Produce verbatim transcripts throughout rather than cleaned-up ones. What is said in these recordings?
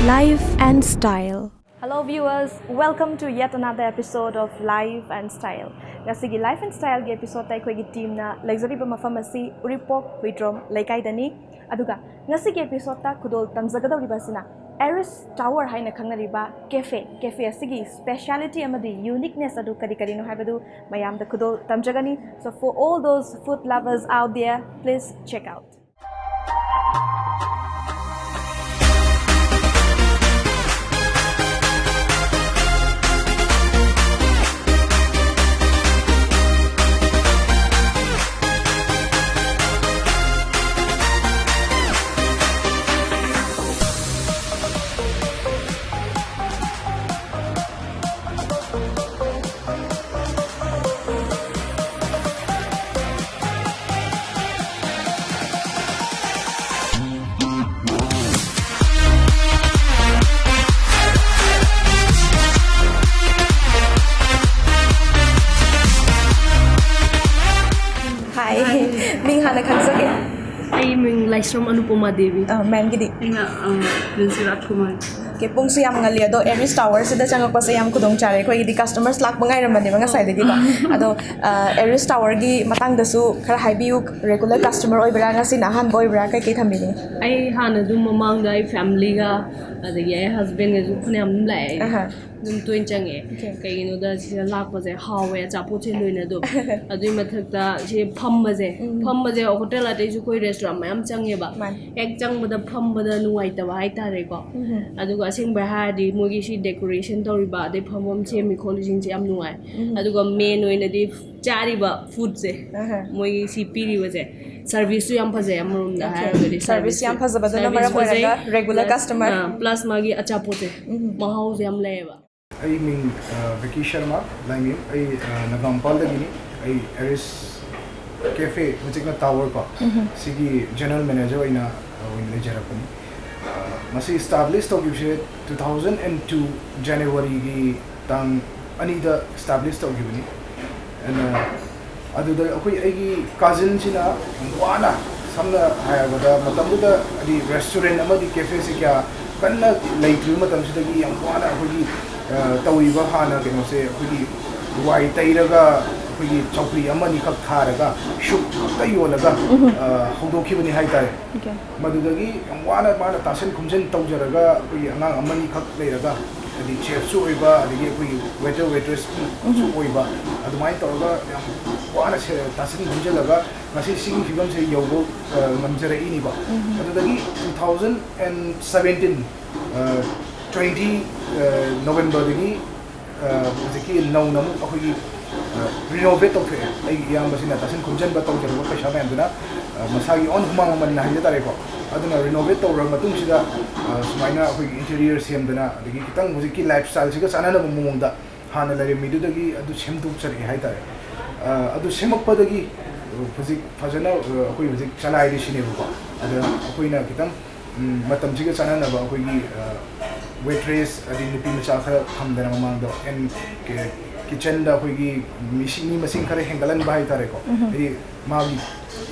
Life and Style. Hello viewers, welcome to yet another episode of Life and Style. ꯉꯁꯤꯒꯤ Life and Styleꯒꯤ episodeꯇ ꯑꯩꯈꯣꯏꯒꯤ teamꯅ ꯂꯩꯖꯔꯤꯕ ꯃꯐꯝ ꯑꯁꯤ ꯎꯔꯤꯄꯣꯛ ꯍꯨꯏꯗ꯭ꯔꯣꯝ ꯂꯩꯀꯥꯏꯗꯅꯤ꯫ ꯑꯗꯨꯒ ꯉꯁꯤꯒꯤ episodeꯇ ꯈꯨꯗꯣꯜ ꯇꯝꯖꯒꯗꯧꯔꯤꯕ ꯑꯁꯤꯅ Aris Tower ꯍꯥꯏꯅ ꯈꯪꯅꯔꯤꯕ cafe꯫ Cafe ꯑꯁꯤꯒꯤ speciality ꯑꯃꯗꯤ uniqueness ꯑꯗꯨ ꯀꯔꯤ ꯀꯔꯤꯅꯣ ꯍꯥꯏꯕꯗꯨ ꯃꯌꯥꯝꯗ ꯈꯨꯗꯣꯜ ꯇꯝꯖꯒꯅꯤ꯫ So for all those food lovers out there, please check out. Hi. ꯃꯤꯡ ꯍꯥꯟꯅ ꯈꯪꯖꯒꯦ꯫ ꯑꯩ ꯃꯤꯡ ꯂꯥꯏꯁ꯭ꯔꯝ ꯑꯅꯨꯄꯃꯥ ꯗꯦꯕꯤ꯫ ꯑ, ma'amꯒꯤꯗꯤ? ꯑꯩꯅ, ꯑ, ꯄ꯭ꯔꯤꯟꯁꯤꯂꯥ ꯀꯨꯃꯥꯔ꯫ Okay, ꯄꯨꯡꯁꯨ ꯌꯥꯝ ꯉꯜꯂꯤ, ꯑꯗꯣ Aris Towerꯁꯤꯗ ꯆꯪꯉꯛꯄꯁꯦ ꯌꯥꯝ ꯈꯨꯗꯣꯡ ꯆꯥꯔꯦ꯫ ꯑꯩꯈꯣꯏꯒꯤꯗꯤ customers ꯂꯥꯛꯄ ꯉꯥꯏꯔꯝꯕꯅꯦꯕ ꯉꯁꯥꯏꯗꯒꯤꯀꯣ꯫ ꯑꯗꯣ, ꯑ, Aris Towerꯒꯤ ꯃꯇꯥꯡꯗꯁꯨ ꯈꯔ ꯍꯥꯏꯕꯤꯌꯨ꯫ Regular customer ꯑꯣꯏꯕ꯭ꯔꯥ, ꯉꯁꯤꯅ ꯑꯍꯥꯟꯕ ꯑꯣꯏꯕ꯭ꯔꯥ, ꯀꯩꯀꯩ ꯊꯝꯕꯤꯅꯤꯡꯉꯤ? ꯑꯩ ꯍꯥꯟꯅ ꯑꯗꯨꯝ ꯃꯃꯥꯡꯗ ꯑꯩ familyꯒ, ꯑꯗꯒꯤ ꯑꯩ husbandꯒꯁꯨ ꯐꯅꯌꯥꯝ ꯑꯗꯨꯝ ꯂꯥꯛꯑꯦ꯫ ꯑꯍꯥ꯫ ꯑꯗꯨꯝ ꯇꯣꯏꯅ ꯆꯪꯉꯛꯑꯦ꯫ Okay. ꯀꯩꯒꯤꯅꯣꯗ ꯁꯤꯗ ꯂꯥꯛꯄꯁꯦ ꯍꯥꯎꯋꯦ, ꯑꯆꯥꯄꯣꯠꯁꯦ ꯂꯣꯏꯅ ꯑꯗꯨꯝ꯫ ꯑꯗꯨꯏ ꯃꯊꯛꯇ ꯁꯤ ꯐꯝꯕꯁꯦ, ꯎꯝ꯫ ꯐꯝꯕꯁꯦ hotel ꯑꯇꯩꯁꯨ ꯑꯩꯈꯣꯏ restaurant ꯃꯌꯥꯝ ꯆꯪꯉꯦꯕ꯫ ꯃꯥꯅꯤ꯫ ꯍꯦꯛ ꯆꯪꯕꯗ ꯐꯝꯕꯗ ꯅꯨꯡꯉꯥꯏꯇꯕ ꯍꯥꯏꯇꯥꯔꯦꯀꯣ꯫ ꯎꯝ꯫ ꯑꯗꯨꯒ ꯑꯁꯦꯡꯕ ꯍꯥꯏꯔꯗꯤ ꯃꯣꯏꯒꯤ ꯁꯤ decoration ꯇꯧꯔꯤꯕ, ꯑꯗꯩ ꯐꯝꯐꯝ ꯁꯦꯝꯃꯤ ꯈꯣꯠꯂꯤꯁꯤꯡꯁꯦ ꯌꯥꯝ ꯅꯨꯡꯉꯥꯏ꯫ ꯎꯝ꯫ ꯑꯗꯨꯒ main ꯑꯣꯏꯅꯗꯤ ꯆꯥꯔꯤꯕ foodꯁꯦ, ꯑꯍ꯫ ꯃꯣꯏꯒꯤ ꯁꯤ ꯄꯤꯔꯤꯕꯁꯦ, serviceꯁꯨ ꯌꯥꯝ ꯐꯖꯩ ꯑꯃꯔꯣꯝꯗ Okay. ꯍꯥꯏꯔꯒꯗꯤ꯫ Service ꯌꯥꯝ service ꯐꯖꯕꯗꯨꯅ service ꯃꯔꯝ ꯐꯖꯩ, ꯑꯣꯏꯔꯒ regular plus, customer꯫ ꯑ, plus ꯃꯥꯒꯤ ꯑꯆꯥꯄꯣꯠꯁꯦ, ꯎꯝ꯫ ꯃꯍꯥꯎꯁꯦ ꯌꯥꯝ ꯂꯩꯌꯦꯕ꯫ ꯑꯩ ꯃꯤꯡ, ꯑ, ꯚꯤꯀꯤ ꯁꯔꯃ ꯂꯥꯏꯃꯌꯨꯝ꯫ ꯑꯩ, ꯑ, ꯅꯒꯥꯝꯄꯥꯜꯗꯒꯤꯅꯤ꯫ ꯑꯩ Aris Cafe, ꯍꯧꯖꯤꯛꯅ Tower ꯀꯣ, ꯎꯝ꯫ ꯁꯤꯒꯤ general manager ꯑꯣꯏꯅ, ꯑ, ꯑꯣꯏꯅ ꯂꯩꯖꯔꯛꯄꯅꯤ꯫ ꯑ, ꯃꯁꯤ establish ꯇꯧꯈꯤꯕꯁꯦ two thousand and two Januaryꯒꯤ ꯇꯥꯡ ꯑꯅꯤꯗ establish ꯇꯧꯈꯤꯕꯅꯤ꯫ And, ꯑ, ꯑꯗꯨꯗ ꯑꯩꯈꯣꯏ, ꯑꯩꯒꯤ cousinꯁꯤꯅ ꯌꯥꯝ ꯋꯥꯅ, ꯁꯝꯅ ꯍꯥꯏꯔꯕꯗ, ꯃꯇꯝꯗꯨꯗ ꯍꯥꯏꯗꯤ restaurant ꯑꯃꯗꯤ cafeꯁꯤ ꯀꯌꯥ ꯀꯟꯅ ꯂꯩꯇ꯭ꯔꯤꯕ ꯃꯇꯝꯁꯤꯗꯒꯤ ꯌꯥꯝ ꯋꯥꯅ ꯑꯩꯈꯣꯏꯒꯤ, ꯑ, ꯇꯧꯔꯤꯕ ꯍꯥꯟꯅ ꯀꯩꯅꯣꯁꯦ, ꯑꯩꯈꯣꯏꯒꯤ ꯋꯥꯏ ꯇꯩꯔꯒ, ꯑꯩꯈꯣꯏꯒꯤ ꯆꯧꯀ꯭ꯔꯤ ꯑꯃꯅꯤꯈꯛ ꯊꯥꯔꯒ, ꯁꯨꯞ ꯈꯛꯇ ꯌꯣꯜꯂꯒ, ꯎꯝ꯫ ꯑ, ꯍꯧꯗꯣꯛꯈꯤꯕꯅꯤ ꯍꯥꯏꯇꯥꯔꯦ꯫ Okay. ꯃꯗꯨꯗꯒꯤ ꯌꯥꯝ ꯋꯥꯅ ꯃꯥꯅ ꯇꯥꯁꯤꯟ ꯈꯨꯝꯖꯤꯟ ꯇꯧꯖꯔꯒ, ꯑꯩꯈꯣꯏꯒꯤ ꯑꯉꯥꯡ ꯑꯃꯅꯤꯈꯛ ꯂꯩꯔꯒ, ꯍꯥꯏꯗꯤ ꯆꯦꯐꯁꯨ ꯑꯣꯏꯕ, ꯑꯗꯒꯤ ꯑꯩꯈꯣꯏꯒꯤ ꯋꯦꯇꯔ ꯋꯦꯇ꯭ꯔꯦꯁꯁꯨ ꯎꯝ꯫ ꯑꯣꯏꯕ, ꯑꯗꯨꯃꯥꯏꯅ ꯇꯧꯔꯒ ꯌꯥꯝ ꯋꯥꯅ ꯁꯦ-, ꯇꯥꯁꯤꯟ ꯈꯨꯝꯖꯤꯜꯂꯒ ꯉꯁꯤ ꯁꯤꯒꯤ ꯐꯤꯕꯝꯁꯦ ꯌꯧꯕ, ꯑ, ꯉꯝꯖꯔꯛꯏꯅꯤꯀꯣ꯫ ꯎꯝ꯫ ꯑꯗꯨꯗꯒꯤ two thousand and seventeen, ꯑ, twenty, ꯑ, ꯅꯣꯕꯦꯝꯕꯔꯗꯒꯤ, ꯑ, ꯍꯧꯖꯤꯛꯀꯤ ꯅꯧꯅ ꯑꯃꯨꯛ ꯑꯩꯈꯣꯏꯒꯤ, ꯑ, ꯔꯤꯅꯣꯚꯦꯠ ꯇꯧꯊꯣꯛꯑꯦ꯫ ꯑꯩꯒꯤ ꯏꯌꯥꯝꯕꯁꯤꯅ ꯇꯥꯁꯤꯟ ꯈꯣꯝꯖꯤꯟꯕ ꯇꯧꯖꯔꯕ ꯄꯩꯁꯥ ꯃꯌꯥꯝꯗꯨꯅ, ꯑ, ꯃꯁꯥꯒꯤ ꯑꯣꯟ ꯍꯨꯃꯥꯡ ꯃꯃꯜꯅ ꯍꯥꯏꯖ ꯇꯥꯔꯦꯀꯣ꯫ ꯑꯗꯨꯅ ꯔꯤꯅꯣꯚꯦꯠ ꯇꯧꯔꯕ ꯃꯇꯨꯡꯁꯤꯗ, ꯑ, ꯁꯨꯃꯥꯏꯅ ꯑꯩꯈꯣꯏꯒꯤ ꯏꯟꯇꯤꯔꯤꯌꯔ ꯁꯦꯝꯗꯅ, ꯑꯗꯒꯤ ꯈꯤꯇꯪ ꯍꯧꯖꯤꯛꯀꯤ ꯂꯥꯏꯐ ꯁ꯭ꯇꯥꯏꯜꯁꯤꯒ ꯆꯥꯟꯅꯅꯕ ꯃꯑꯣꯡꯗ ꯍꯥꯟꯅ ꯂꯩꯔꯝꯃꯤꯗꯨꯗꯒꯤ ꯑꯗꯨ ꯁꯦꯝꯗꯣꯛꯆꯔꯛꯑꯦ ꯍꯥꯏꯇꯥꯔꯦ꯫ ꯑ, ꯑꯗꯨ ꯁꯦꯝꯃꯛꯄꯗꯒꯤ ꯍꯧꯖꯤꯛ ꯐꯖꯅ, ꯑ, ꯑꯩꯈꯣꯏ ꯍꯧꯖꯤꯛ ꯆꯂꯥꯏꯔꯤꯁꯤꯅꯦꯕꯀꯣ꯫ ꯑꯗ ꯑꯩꯈꯣꯏꯅ ꯈꯤꯇꯪ, ꯎꯝ, ꯃꯇꯝꯁꯤꯒ ꯆꯥꯟꯅꯅꯕ ꯑꯩꯈꯣꯏꯒꯤ, ꯑ, ꯋꯦꯇ꯭ꯔꯦꯁ, ꯑꯗꯩ ꯅꯨꯄꯤ ꯃꯆꯥ ꯈꯔ ꯊꯝꯗꯅ ꯃꯃꯥꯡꯗ, ꯑꯦꯟ ꯀꯦ-, ꯀꯤꯠꯆꯟꯗ ꯑꯩꯈꯣꯏꯒꯤ ꯃꯤꯁꯤ-, ꯃꯤ ꯃꯁꯤꯡ ꯈꯔ ꯍꯦꯟꯒꯠꯍꯟꯕ ꯍꯥꯏꯇꯥꯔꯦꯀꯣ꯫ ꯎꯝ꯫ ꯍꯥꯏꯗꯤ ꯃꯥꯒꯤ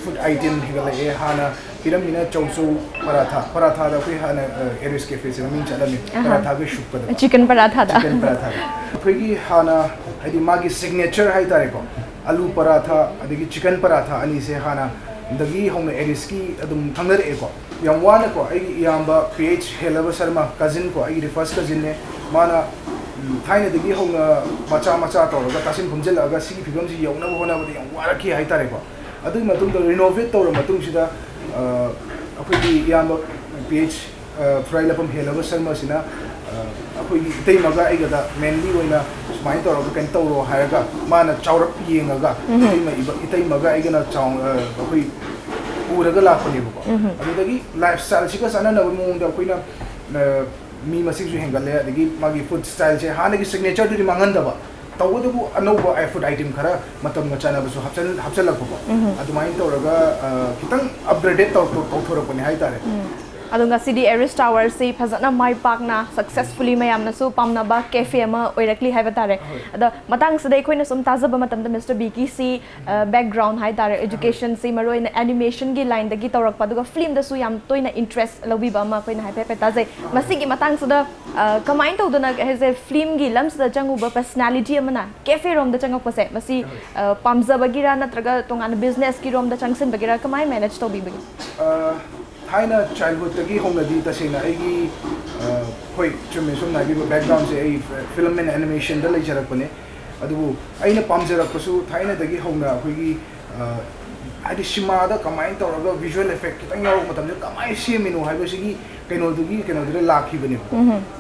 ꯐꯨꯗ ꯑꯥꯏꯇꯦꯝ ꯍꯦꯟꯒꯠꯂꯛꯑꯦ꯫ ꯍꯥꯟꯅ ꯄꯤꯔꯝꯃꯤꯅ ꯆꯧꯆꯧ ꯄꯔꯥꯊꯥ, ꯄꯔꯥꯊꯥꯗ ꯑꯩꯈꯣꯏ ꯍꯥꯟꯅ, ꯑ, ꯑꯦꯔꯤꯁ ꯀꯦꯐꯦꯁꯦ ꯃꯃꯤꯡ ꯆꯠꯂꯝꯃꯤ, ꯑꯍꯥ꯫ ꯄꯔꯥꯊꯥꯒꯤ ꯁꯨꯞꯀꯗꯕ꯫ ꯆꯤꯀꯟ ꯄꯔꯥꯊꯥꯗ꯫ ꯆꯤꯀꯟ ꯄꯔꯥꯊꯥꯗ꯫ ꯑꯩꯈꯣꯏꯒꯤ ꯍꯥꯟꯅ, ꯍꯥꯏꯗꯤ ꯃꯥꯒꯤ ꯁꯤꯒꯅꯦꯆꯔ ꯍꯥꯏꯇꯥꯔꯦꯀꯣ, ꯑꯂꯨ ꯄꯔꯥꯊꯥ ꯑꯗꯒꯤ ꯆꯤꯀꯟ ꯄꯔꯥꯊꯥ ꯑꯅꯤꯁꯦ ꯍꯥꯟꯅꯗꯒꯤ ꯍꯧꯅ ꯑꯦꯔꯤꯁꯀꯤ ꯑꯗꯨꯝ ꯈꯪꯅꯔꯛꯑꯦꯀꯣ꯫ ꯌꯥꯝ ꯋꯥꯅꯀꯣ, ꯑꯩꯒꯤ ꯏꯌꯥꯝꯕ ꯄꯤ ꯑꯩꯆ ꯍꯦꯂꯕ ꯁꯔꯃ, ꯀꯖꯤꯟ ꯀꯣ, ꯑꯩꯒꯤꯗꯤ ꯐꯥꯔꯁ ꯀꯖꯤꯟꯅꯦ꯫ ꯃꯥꯅ, ꯎꯝ, ꯊꯥꯏꯅꯗꯒꯤ ꯍꯧꯅ ꯃꯆꯥ ꯃꯆꯥ ꯇꯧꯔꯒ ꯇꯥꯁꯤꯟ ꯈꯣꯝꯖꯤꯜꯂꯛꯑꯒ ꯁꯤꯒꯤ ꯐꯤꯕꯝꯁꯤ ꯌꯧꯅꯕ ꯍꯣꯠꯅꯕꯗ ꯌꯥꯝ ꯋꯥꯔꯛꯈꯤ ꯍꯥꯏꯇꯥꯔꯦꯀꯣ꯫ ꯑꯗꯨꯒꯤ ꯃꯇꯨꯡꯗ ꯔꯤꯅꯣꯚꯦꯠ ꯇꯧꯔ ꯃꯇꯨꯡꯁꯤꯗ, ꯑ, ꯑꯩꯈꯣꯏꯒꯤ ꯏꯌꯥꯝꯕ ꯄꯤ ꯑꯩꯆ, ꯑ, ꯐꯨꯔꯥꯏꯂꯥꯛꯄꯝ ꯍꯦꯂꯕ ꯁꯔꯃꯁꯤꯅ, ꯑ, ꯑꯩꯈꯣꯏꯒꯤ ꯏꯇꯩꯃꯒ ꯑꯩꯒꯗ ꯃꯦꯟꯂꯤ ꯑꯣꯏꯅ ꯁꯨꯃꯥꯏꯅ ꯇꯧꯔꯒ ꯀꯩꯅꯣ ꯇꯧꯔꯣ ꯍꯥꯏꯔꯒ ꯃꯥꯅ ꯆꯥꯎꯔꯞ ꯌꯦꯡꯉꯒ ꯎꯝ꯫ ꯏꯇꯩꯃ ꯏꯕ-, ꯏꯇꯩꯃꯒ ꯑꯩꯒꯅ ꯆꯥꯎ-, ꯑ, ꯑꯩꯈꯣꯏ ꯄꯨꯔꯒ ꯂꯥꯛꯄꯅꯦꯕꯀꯣ꯫ ꯎꯝ꯫ ꯑꯗꯨꯗꯒꯤ ꯂꯥꯏꯐ ꯁ꯭ꯇꯥꯏꯜꯁꯤꯒ ꯆꯥꯟꯅꯅꯕ ꯃꯑꯣꯡꯗ ꯑꯩꯈꯣꯏꯅ, ꯑ, ꯃꯤ ꯃꯁꯤꯡꯁꯨ ꯍꯦꯟꯒꯠꯂꯦ, ꯑꯗꯒꯤ ꯃꯥꯒꯤ ꯐꯨꯗ ꯁ꯭ꯇꯥꯏꯜꯁꯦ ꯍꯥꯟꯅꯒꯤ ꯁꯤꯒꯅꯦꯆꯔꯗꯨꯗꯤ ꯃꯥꯡꯍꯟꯗꯕ, ꯇꯧꯕꯇꯕꯨ ꯑꯅꯧꯕ ꯑꯥꯏ-, ꯐꯨꯗ ꯑꯥꯏꯇꯦꯝ ꯈꯔ ꯃꯇꯝꯒ ꯆꯥꯟꯅꯕꯁꯨ ꯍꯥꯞꯆꯤꯟ-, ꯍꯥꯞꯆꯤꯜꯂꯛꯄꯀꯣ꯫ ꯎꯝ꯫ ꯑꯗꯨꯃꯥꯏꯅ ꯇꯧꯔꯒ, ꯑ, ꯈꯤꯇꯪ ꯑꯞꯒ꯭ꯔꯦꯗꯦꯠ ꯇꯧ-, ꯇꯧ-, ꯇꯧꯊꯣꯔꯛꯄꯅꯦ ꯍꯥꯏꯇꯥꯔꯦ꯫ ꯎꯝ꯫ ꯑꯗꯣ ꯉꯁꯤꯗꯤ ꯑꯦꯔꯤꯁ ꯇꯥꯋꯔꯁꯤ ꯐꯖꯅ ꯃꯥꯏ ꯄꯥꯛꯅ ꯁꯛꯁꯦꯁꯐꯨꯜꯂꯤ ꯃꯌꯥꯝꯅꯁꯨ ꯄꯥꯝꯅꯕ ꯀꯦꯐꯦ ꯑꯃ ꯑꯣꯏꯔꯛꯂꯤ ꯍꯥꯏꯕ ꯇꯥꯔꯦ꯫ ꯑꯗꯣ ꯃꯇꯥꯡꯁꯤꯗ ꯑꯩꯈꯣꯏꯅ ꯁꯨꯝ ꯇꯥꯖꯕ ꯃꯇꯝꯗ ꯃꯤꯁꯇꯔ ꯕꯤꯀꯤꯁꯤ ꯕꯦꯛꯒ꯭ꯔꯥꯎꯟ ꯍꯥꯏ ꯇꯥꯔꯦ, ꯑꯦꯖꯨꯀꯦꯁꯟꯁꯤ ꯃꯔꯨꯑꯣꯏꯅ ꯑꯦꯅꯤꯃꯦꯁꯟꯒꯤ ꯂꯥꯏꯟꯗꯒꯤ ꯇꯧꯔꯛꯄ, ꯑꯗꯨꯒ ꯐꯤꯂꯝꯗꯁꯨ ꯌꯥꯝ ꯇꯣꯏꯅ ꯏꯟꯇꯔꯦꯁ ꯂꯧꯕꯤꯕ ꯑꯃ ꯑꯩꯈꯣꯏꯅ ꯍꯥꯏꯐꯦꯠ ꯍꯥꯏꯐꯦꯠ ꯇꯥꯖꯩ꯫ ꯃꯁꯤꯒꯤ ꯃꯇꯥꯡꯁꯤꯗ ꯀꯃꯥꯏꯅ ꯇꯧꯗꯅ ꯍꯥꯏꯁꯦ, ꯐꯤꯂꯝꯒꯤ ꯂꯝꯁꯤꯗ ꯆꯪꯉꯨꯕ ꯄꯔꯁꯅꯥꯂꯤꯇꯤ ꯑꯃꯅ ꯀꯦꯐꯦ ꯔꯣꯝꯗ ꯆꯪꯉꯛꯄꯁꯦ, ꯃꯁꯤ ꯄꯥꯝꯖꯕꯒꯤꯔ ꯅꯠꯇ꯭ꯔꯒ ꯇꯣꯉꯥꯟꯅ ꯕꯤꯖꯤꯅꯦꯁꯀꯤ ꯔꯣꯝꯗ ꯆꯪꯁꯤꯟꯕꯒꯤꯔ, ꯀꯃꯥꯏꯅ ꯃꯦꯅꯦꯖ ꯇꯧꯕꯤꯕꯒꯦ? ꯊꯥꯏꯅ ꯆꯥꯏꯜꯍꯨꯗꯇꯒꯤ ꯍꯧꯅꯗꯤ ꯇꯁꯦꯡꯅ ꯑꯩꯒꯤ ꯍꯣꯏ, ꯆꯨꯝꯃꯦ, ꯁꯣꯝꯅ ꯍꯥꯏꯕꯤꯕ ꯕꯦꯛꯒ꯭ꯔꯥꯎꯟꯁꯦ ꯑꯩ ꯐꯤꯂꯝ ꯑꯦꯟ ꯑꯦꯅꯤꯃꯦꯁꯟꯗ ꯂꯩꯖꯔꯛꯄꯅꯦ꯫ ꯑꯗꯨꯕꯨ ꯑꯩꯅ ꯄꯥꯝꯖꯔꯛꯄꯁꯨ ꯊꯥꯏꯅꯗꯒꯤ ꯍꯧꯅ ꯑꯩꯈꯣꯏꯒꯤ ꯍꯥꯏꯗꯤ ꯁꯤꯃꯥꯗ ꯀꯃꯥꯏꯅ ꯇꯧꯔꯒ ꯚꯤꯖꯨꯋꯦꯜ ꯏꯐꯦꯛ ꯈꯤꯇꯪ ꯌꯥꯎꯔꯛꯄ ꯃꯇꯝꯗ ꯀꯃꯥꯏꯅ ꯁꯦꯝꯃꯤꯅꯣ ꯍꯥꯏꯕꯁꯤꯒꯤ ꯀꯩꯅꯣꯗꯨꯒꯤ ꯀꯩꯅꯣꯗꯨꯗ ꯂꯥꯛꯈꯤꯕꯅꯦꯕ꯫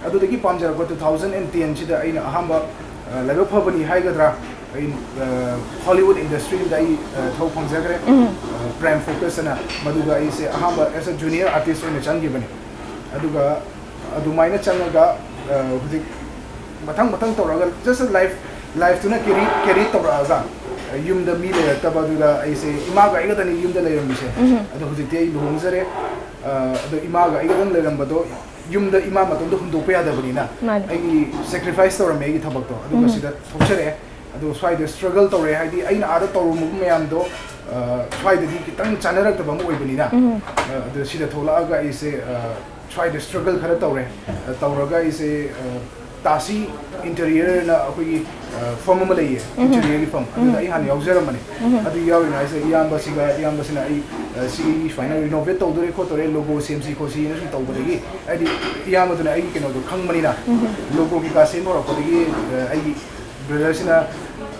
ꯑꯗꯨꯗꯒꯤ ꯄꯥꯝꯖꯔꯛꯄ ꯇꯨ ꯊꯥꯎꯖꯟ ꯑꯦꯟ ꯇꯦꯟꯁꯤꯗ ꯑꯩꯅ ꯑꯍꯥꯟꯕ ꯂꯥꯏꯕꯛ ꯐꯕꯅꯤ ꯍꯥꯏꯒꯗ꯭ꯔꯥ, ꯑꯩ ꯍꯣꯂꯤꯋꯨꯗ ꯏꯟꯗꯁꯇ꯭ꯔꯤꯗ ꯑꯩ ꯊꯕꯛ ꯐꯪꯖꯈ꯭ꯔꯦ꯫ ꯄ꯭ꯔꯥꯏꯝ ꯐꯣꯀꯁ ꯑꯅ ꯃꯗꯨꯗ ꯑꯩꯁꯦ ꯑꯍꯥꯟꯕ ꯑꯦꯁ ꯑ ꯖꯨꯅꯤꯌꯔ ꯑꯥꯔꯇꯤꯁ ꯑꯣꯏꯅ ꯆꯪꯈꯤꯕꯅꯤ꯫ ꯑꯗꯨꯒ ꯑꯗꯨꯃꯥꯏꯅ ꯆꯪꯉꯒ ꯍꯧꯖꯤꯛ ꯃꯊꯪ ꯃꯊꯪ ꯇꯧꯔꯒ ꯖꯁ ꯂꯥꯏꯐ ꯂꯥꯏꯐꯇꯨꯅ ꯀꯦꯔꯤ ꯀꯦꯔꯤ ꯇꯧꯔꯛꯑꯒ ꯌꯨꯝꯗ ꯃꯤ ꯂꯩꯔꯛꯇꯕꯗꯨꯗ ꯑꯩꯁꯦ ꯏꯃꯥꯒ ꯑꯩꯒꯗꯅꯤ ꯌꯨꯝꯗ ꯂꯩꯔꯝꯃꯤꯁꯦ꯫ ꯑꯗꯣ ꯍꯧꯖꯤꯛꯇꯤ ꯑꯩ ꯂꯨꯍꯣꯡꯖꯔꯦ꯫ ꯑꯗꯣ ꯏꯃꯥꯒ ꯑꯩꯒꯗꯪ ꯂꯩꯔꯝꯕꯗꯣ ꯌꯨꯝꯗ ꯏꯃꯥ ꯃꯇꯣꯝꯗ ꯍꯨꯟꯗꯣꯛꯄ ꯌꯥꯗꯕꯅꯤꯅ, ꯃꯥꯅꯦ꯫ ꯑꯩꯒꯤ ꯁꯦꯀ꯭ꯔꯤꯐꯥꯏꯁ ꯇꯧꯔꯝꯃꯦ ꯑꯩꯒꯤ ꯊꯕꯛꯇꯣ, ꯑꯗꯨꯒ ꯁꯤꯗ ꯊꯣꯛꯆꯔꯛꯑꯦ꯫ ꯑꯗꯣ ꯁ꯭ꯋꯥꯏꯗ ꯁ꯭ꯇ꯭ꯔꯒꯜ ꯇꯧꯔꯦ, ꯍꯥꯏꯗꯤ ꯑꯩꯅ ꯑꯥꯗ ꯇꯧꯔꯨꯕ ꯃꯌꯥꯝꯗꯣ ꯁ꯭ꯋꯥꯏꯗꯗꯤ ꯈꯤꯇꯪ ꯆꯥꯟꯅꯔꯛꯇꯕ ꯑꯃ ꯑꯣꯏꯕꯅꯤꯅ꯫ ꯑꯗꯣ ꯁꯤꯗ ꯊꯣꯛꯂꯛꯑꯒ ꯑꯩꯁꯦ ꯁ꯭ꯋꯥꯏꯗ ꯁ꯭ꯇ꯭ꯔꯒꯜ ꯈꯔ ꯇꯧꯔꯦ꯫ ꯇꯧꯔꯒ ꯑꯩꯁꯦ ꯇꯥꯁꯤ ꯏꯟꯇꯤꯔꯤꯌꯔꯅ ꯑꯩꯈꯣꯏꯒꯤ ꯐꯔꯝ ꯑꯃ ꯂꯩꯌꯦ, ꯏꯟꯇꯤꯔꯤꯌꯔꯒꯤ ꯐꯔꯝ, ꯑꯗꯨꯗ ꯑꯩ ꯍꯥꯟꯅ ꯌꯥꯎꯖꯔꯝꯕꯅꯦ꯫ ꯑꯗꯨ ꯌꯥꯎꯔꯤꯉꯩꯁꯤꯗ ꯏꯌꯥꯝꯕꯁꯤꯒ ꯏꯌꯥꯝꯕꯁꯤꯅ ꯑꯩ ꯁꯤꯒꯤ ꯁꯨꯃꯥꯏꯅ ꯔꯤꯅꯣꯚꯦꯠ ꯇꯧꯗꯣꯔꯦ ꯈꯣꯠꯇꯣꯔꯦ, ꯂꯣꯒꯣ ꯁꯦꯝꯁꯤ ꯈꯣꯠꯁꯤꯅ ꯁꯨꯝ ꯇꯧꯕꯗꯒꯤ, ꯍꯥꯏꯗꯤ ꯏꯌꯥꯝꯕꯗꯨꯅ ꯑꯩꯒꯤ ꯀꯩꯅꯣꯗꯣ ꯈꯪꯕꯅꯤꯅ, ꯂꯣꯒꯣ ꯀꯩꯀꯥ ꯁꯦꯝꯕ ꯍꯧꯔꯛꯄꯗꯒꯤ ꯑꯩꯒꯤ ꯕ꯭ꯔꯗꯔꯁꯤꯅ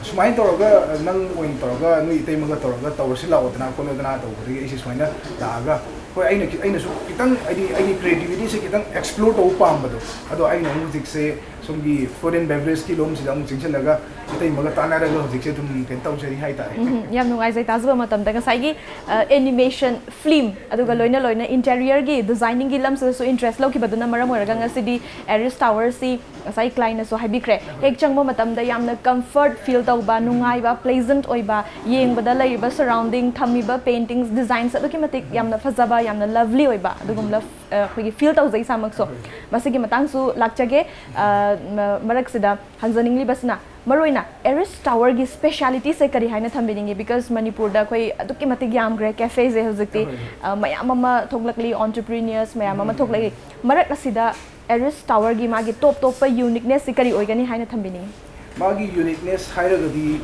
ꯁꯨꯃꯥꯏꯅ ꯇꯧꯔꯒ ꯅꯪ ꯑꯣꯏꯅ ꯇꯧꯔꯒ ꯅꯣꯏ ꯏꯇꯩꯃꯒ ꯇꯧꯔꯒ ꯇꯧꯔꯁꯤ ꯂꯥꯛꯑꯣꯗꯅ ꯈꯣꯠꯂꯣꯗꯅ ꯇꯧꯕꯗꯒꯤ ꯑꯩꯁꯦ ꯁꯨꯃꯥꯏꯅ ꯂꯥꯛꯑꯒ, ꯍꯣꯏ, ꯑꯩꯅ ꯈꯤ- ꯑꯩꯅꯁꯨ ꯈꯤꯇꯪ ꯍꯥꯏꯗꯤ ꯑꯩꯒꯤ ꯀ꯭ꯔꯤꯌꯦꯇꯤꯕꯤꯇꯤꯁꯦ ꯈꯤꯇꯪ ꯑꯦꯛꯁꯄ꯭ꯂꯣꯔ ꯇꯧꯕ ꯄꯥꯝꯕꯗꯣ, ꯑꯗꯣ ꯑꯩꯅ ꯑꯃꯨꯛ ꯍꯧꯖꯤꯛꯁꯦ ꯁꯣꯝꯒꯤ ꯐꯨꯗ ꯑꯦꯟ ꯕꯦꯕꯔꯦꯖꯀꯤ ꯂꯣꯝꯁꯤꯗ ꯑꯃꯨꯛ ꯆꯪꯁꯤꯜꯂꯒ ꯏꯇꯩꯃꯒ ꯇꯥꯟꯅꯔꯒ ꯍꯧꯖꯤꯛꯁꯦ ꯑꯗꯨꯝ ꯀꯩꯅꯣ ꯇꯧꯖꯔꯤ ꯍꯥꯏꯇꯥꯔꯦ꯫ ꯎꯝ, ꯌꯥꯝ ꯅꯨꯡꯉꯥꯏꯖꯩ ꯇꯥꯖꯕ ꯃꯇꯝꯗ꯫ ꯉꯁꯥꯏꯒꯤ ꯑꯦꯅꯤꯃꯦꯁꯟ ꯐꯤꯂꯝ ꯑꯗꯨꯒ ꯂꯣꯏꯅ ꯂꯣꯏꯅ ꯏꯟꯇꯦꯔꯤꯌꯔꯒꯤ ꯗꯤꯖꯥꯏꯅꯤꯡꯒꯤ ꯂꯝꯁꯤꯗꯁꯨ ꯏꯟꯇꯔꯦꯁ ꯂꯧꯈꯤꯕꯗꯨꯅ ꯃꯔꯝ ꯑꯣꯏꯔꯒ ꯉꯁꯤꯗꯤ ꯑꯦꯔꯤꯁ ꯇꯥꯋꯔꯁꯤ ꯉꯁꯥꯏ ꯀ꯭ꯂꯥꯏꯟꯅꯁꯨ ꯍꯥꯏꯕꯤꯈ꯭ꯔꯦ, ꯍꯦꯛ ꯆꯪꯕ ꯃꯇꯝꯗ ꯌꯥꯝꯅ ꯀꯝꯐꯔꯠ ꯐꯤꯜ ꯇꯧꯕ, ꯅꯨꯡꯉꯥꯏꯕ, ꯄ꯭ꯂꯦꯖꯦꯟꯠ ꯑꯣꯏꯕ, ꯌꯦꯡꯕꯗ ꯂꯩꯔꯤꯕ ꯁꯔꯥꯎꯟꯗꯤꯡ, ꯊꯝꯃꯤꯕ ꯄꯦꯟꯇꯤꯡꯁ, ꯗꯤꯖꯥꯏꯟꯁ ꯑꯗꯨꯛꯀꯤ ꯃꯇꯤꯛ ꯌꯥꯝꯅ ꯐꯖꯕ, ꯌꯥꯝꯅ ꯂꯚꯂꯤ ꯑꯣꯏꯕ ꯑꯗꯨꯒꯨꯝꯕ ꯑꯩꯈꯣꯏꯒꯤ ꯐꯤꯜ ꯇꯧꯖꯩ ꯏꯁꯥꯃꯛꯁꯨ꯫ ꯃꯁꯤꯒꯤ ꯃꯇꯥꯡꯁꯨ ꯂꯥꯛꯆꯒꯦ꯫ ꯑ, ꯃ-, ꯃꯔꯛꯁꯤꯗ ꯍꯪꯖꯅꯤꯡꯂꯤꯕꯁꯤꯅ, ꯃꯔꯨꯑꯣꯏꯅ ꯑꯦꯔꯤꯁ ꯇꯥꯋꯔꯒꯤ ꯁ꯭ꯄꯦꯁꯤꯌꯥꯂꯤꯇꯤꯁꯦ ꯀꯔꯤ ꯍꯥꯏꯅ ꯊꯝꯕꯤꯅꯤꯡꯉꯤ? ꯕꯤꯀꯣꯁ ꯃꯅꯤꯄꯨꯔꯗ ꯑꯩꯈꯣꯏ ꯑꯗꯨꯛꯀꯤ ꯃꯇꯤꯛ ꯌꯥꯝꯈ꯭ꯔꯦ ꯀꯦꯐꯦꯁꯦ ꯍꯧꯖꯤꯛꯇꯤ꯫ ꯑ, ꯃꯌꯥꯝ ꯑꯃ ꯊꯣꯛꯂꯛꯂꯤ, ꯑꯣꯟꯇꯔꯄ꯭ꯔꯤꯅꯤꯌꯔꯁ ꯃꯌꯥꯝ ꯑꯃ ꯊꯣꯛꯂꯛꯂꯤ꯫ ꯃꯔꯛ ꯑꯁꯤꯗ ꯑꯦꯔꯤꯁ ꯇꯥꯋꯔꯒꯤ ꯃꯥꯒꯤ ꯇꯣꯞ ꯇꯣꯞꯄ ꯌꯨꯅꯤꯛꯅꯦꯁꯁꯤ ꯀꯔꯤ ꯑꯣꯏꯒꯅꯤ ꯍꯥꯏꯅ ꯊꯝꯕꯤꯅꯤꯡꯉꯤ? ꯃꯥꯒꯤ ꯌꯨꯅꯤꯛꯅꯦꯁ ꯍꯥꯏꯔꯒꯗꯤ,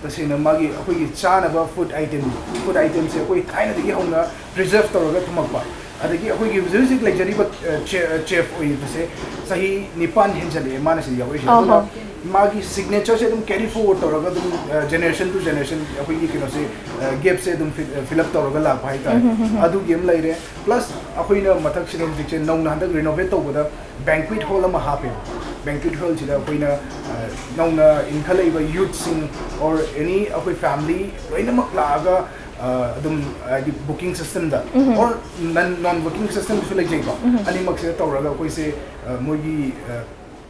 ꯇꯁꯦꯡꯅ ꯃꯥꯒꯤ ꯑꯩꯈꯣꯏꯒꯤ ꯆꯥꯅꯕ ꯐꯨꯗ ꯑꯥꯏꯇꯦꯝ, ꯐꯨꯗ ꯑꯥꯏꯇꯦꯝꯁꯦ ꯑꯩꯈꯣꯏ ꯊꯥꯏꯅꯗꯒꯤ ꯍꯧꯅ ꯄ꯭ꯔꯤꯖꯔꯚ ꯇꯧꯔꯒ ꯊꯝꯃꯛꯄ꯫ ꯑꯗꯒꯤ ꯑꯩꯈꯣꯏꯒꯤ ꯍꯧꯖꯤꯛ ꯍꯧꯖꯤꯛ ꯂꯩꯖꯔꯤꯕ, ꯑ, ꯆꯦ-, ꯑ, ꯆꯦꯐ ꯑꯣꯏꯔꯤꯕꯁꯦ ꯆꯍꯤ ꯅꯤꯄꯥꯟ ꯍꯦꯟꯖꯜꯂꯛꯑꯦ ꯃꯥꯅ ꯁꯤꯗ ꯌꯥꯎꯔꯛꯏꯁꯦ꯫ ꯑꯗꯨꯅ ꯑꯍꯣ꯫ ꯃꯥꯒꯤ ꯁꯤꯒꯅꯦꯆꯔꯁꯦ ꯑꯗꯨꯝ ꯀꯦꯔꯤ ꯐꯣꯔꯋꯥꯔꯗ ꯇꯧꯔꯒ ꯑꯗꯨꯝ, ꯑ, ꯖꯦꯅꯦꯔꯦꯁꯟ ꯇꯨ ꯖꯦꯅꯦꯔꯦꯁꯟ ꯑꯩꯈꯣꯏꯒꯤ ꯀꯩꯅꯣꯁꯦ, ꯑ, ꯒꯦꯞꯁꯦ ꯑꯗꯨꯝ ꯐꯤ-, ꯑ, ꯐꯤꯜ ꯑꯞ ꯇꯧꯔꯒ ꯂꯥꯛꯄ ꯍꯥꯏꯇꯥꯔꯦ꯫ ꯑꯗꯨꯒꯤ ꯑꯃ ꯂꯩꯔꯦ꯫ ꯄ꯭ꯂꯁ ꯑꯩꯈꯣꯏꯅ ꯃꯊꯛꯁꯤꯗ ꯍꯧꯖꯤꯛꯁꯦ ꯅꯧꯅ ꯍꯟꯗꯛ ꯔꯤꯅꯣꯚꯦꯠ ꯇꯧꯕꯗ ꯕꯦꯡꯀ꯭ꯋꯦꯠ ꯍꯣꯜ ꯑꯃ ꯍꯥꯞꯄꯦꯕ꯫ ꯕꯦꯡꯀ꯭ꯋꯦꯠ ꯍꯣꯜꯁꯤꯗ ꯑꯩꯈꯣꯏꯅ, ꯑ, ꯅꯧꯅ ꯏꯟꯈꯠꯂꯛꯏꯕ ꯌꯨꯠꯁꯤꯡ ꯑꯣꯔ ꯑꯦꯅꯤ ꯑꯩꯈꯣꯏ ꯐꯦꯃꯤꯂꯤ ꯂꯣꯏꯅꯃꯛ ꯂꯥꯛꯑꯒ, ꯑ, ꯑꯗꯨꯝ ꯍꯥꯏꯗꯤ ꯕꯨꯀꯤꯡ ꯁꯤꯁꯇꯦꯝꯗ ꯑꯣꯔ ꯅꯟ, ꯅꯣꯟ ꯕꯨꯀꯤꯡ ꯁꯤꯁꯇꯦꯝꯗꯁꯨ ꯂꯩꯖꯩꯀꯣ꯫ ꯑꯅꯤꯃꯛꯁꯤꯗ ꯇꯧꯔꯒ ꯑꯩꯈꯣꯏꯁꯦ, ꯑ, ꯃꯣꯏꯒꯤ, ꯑ,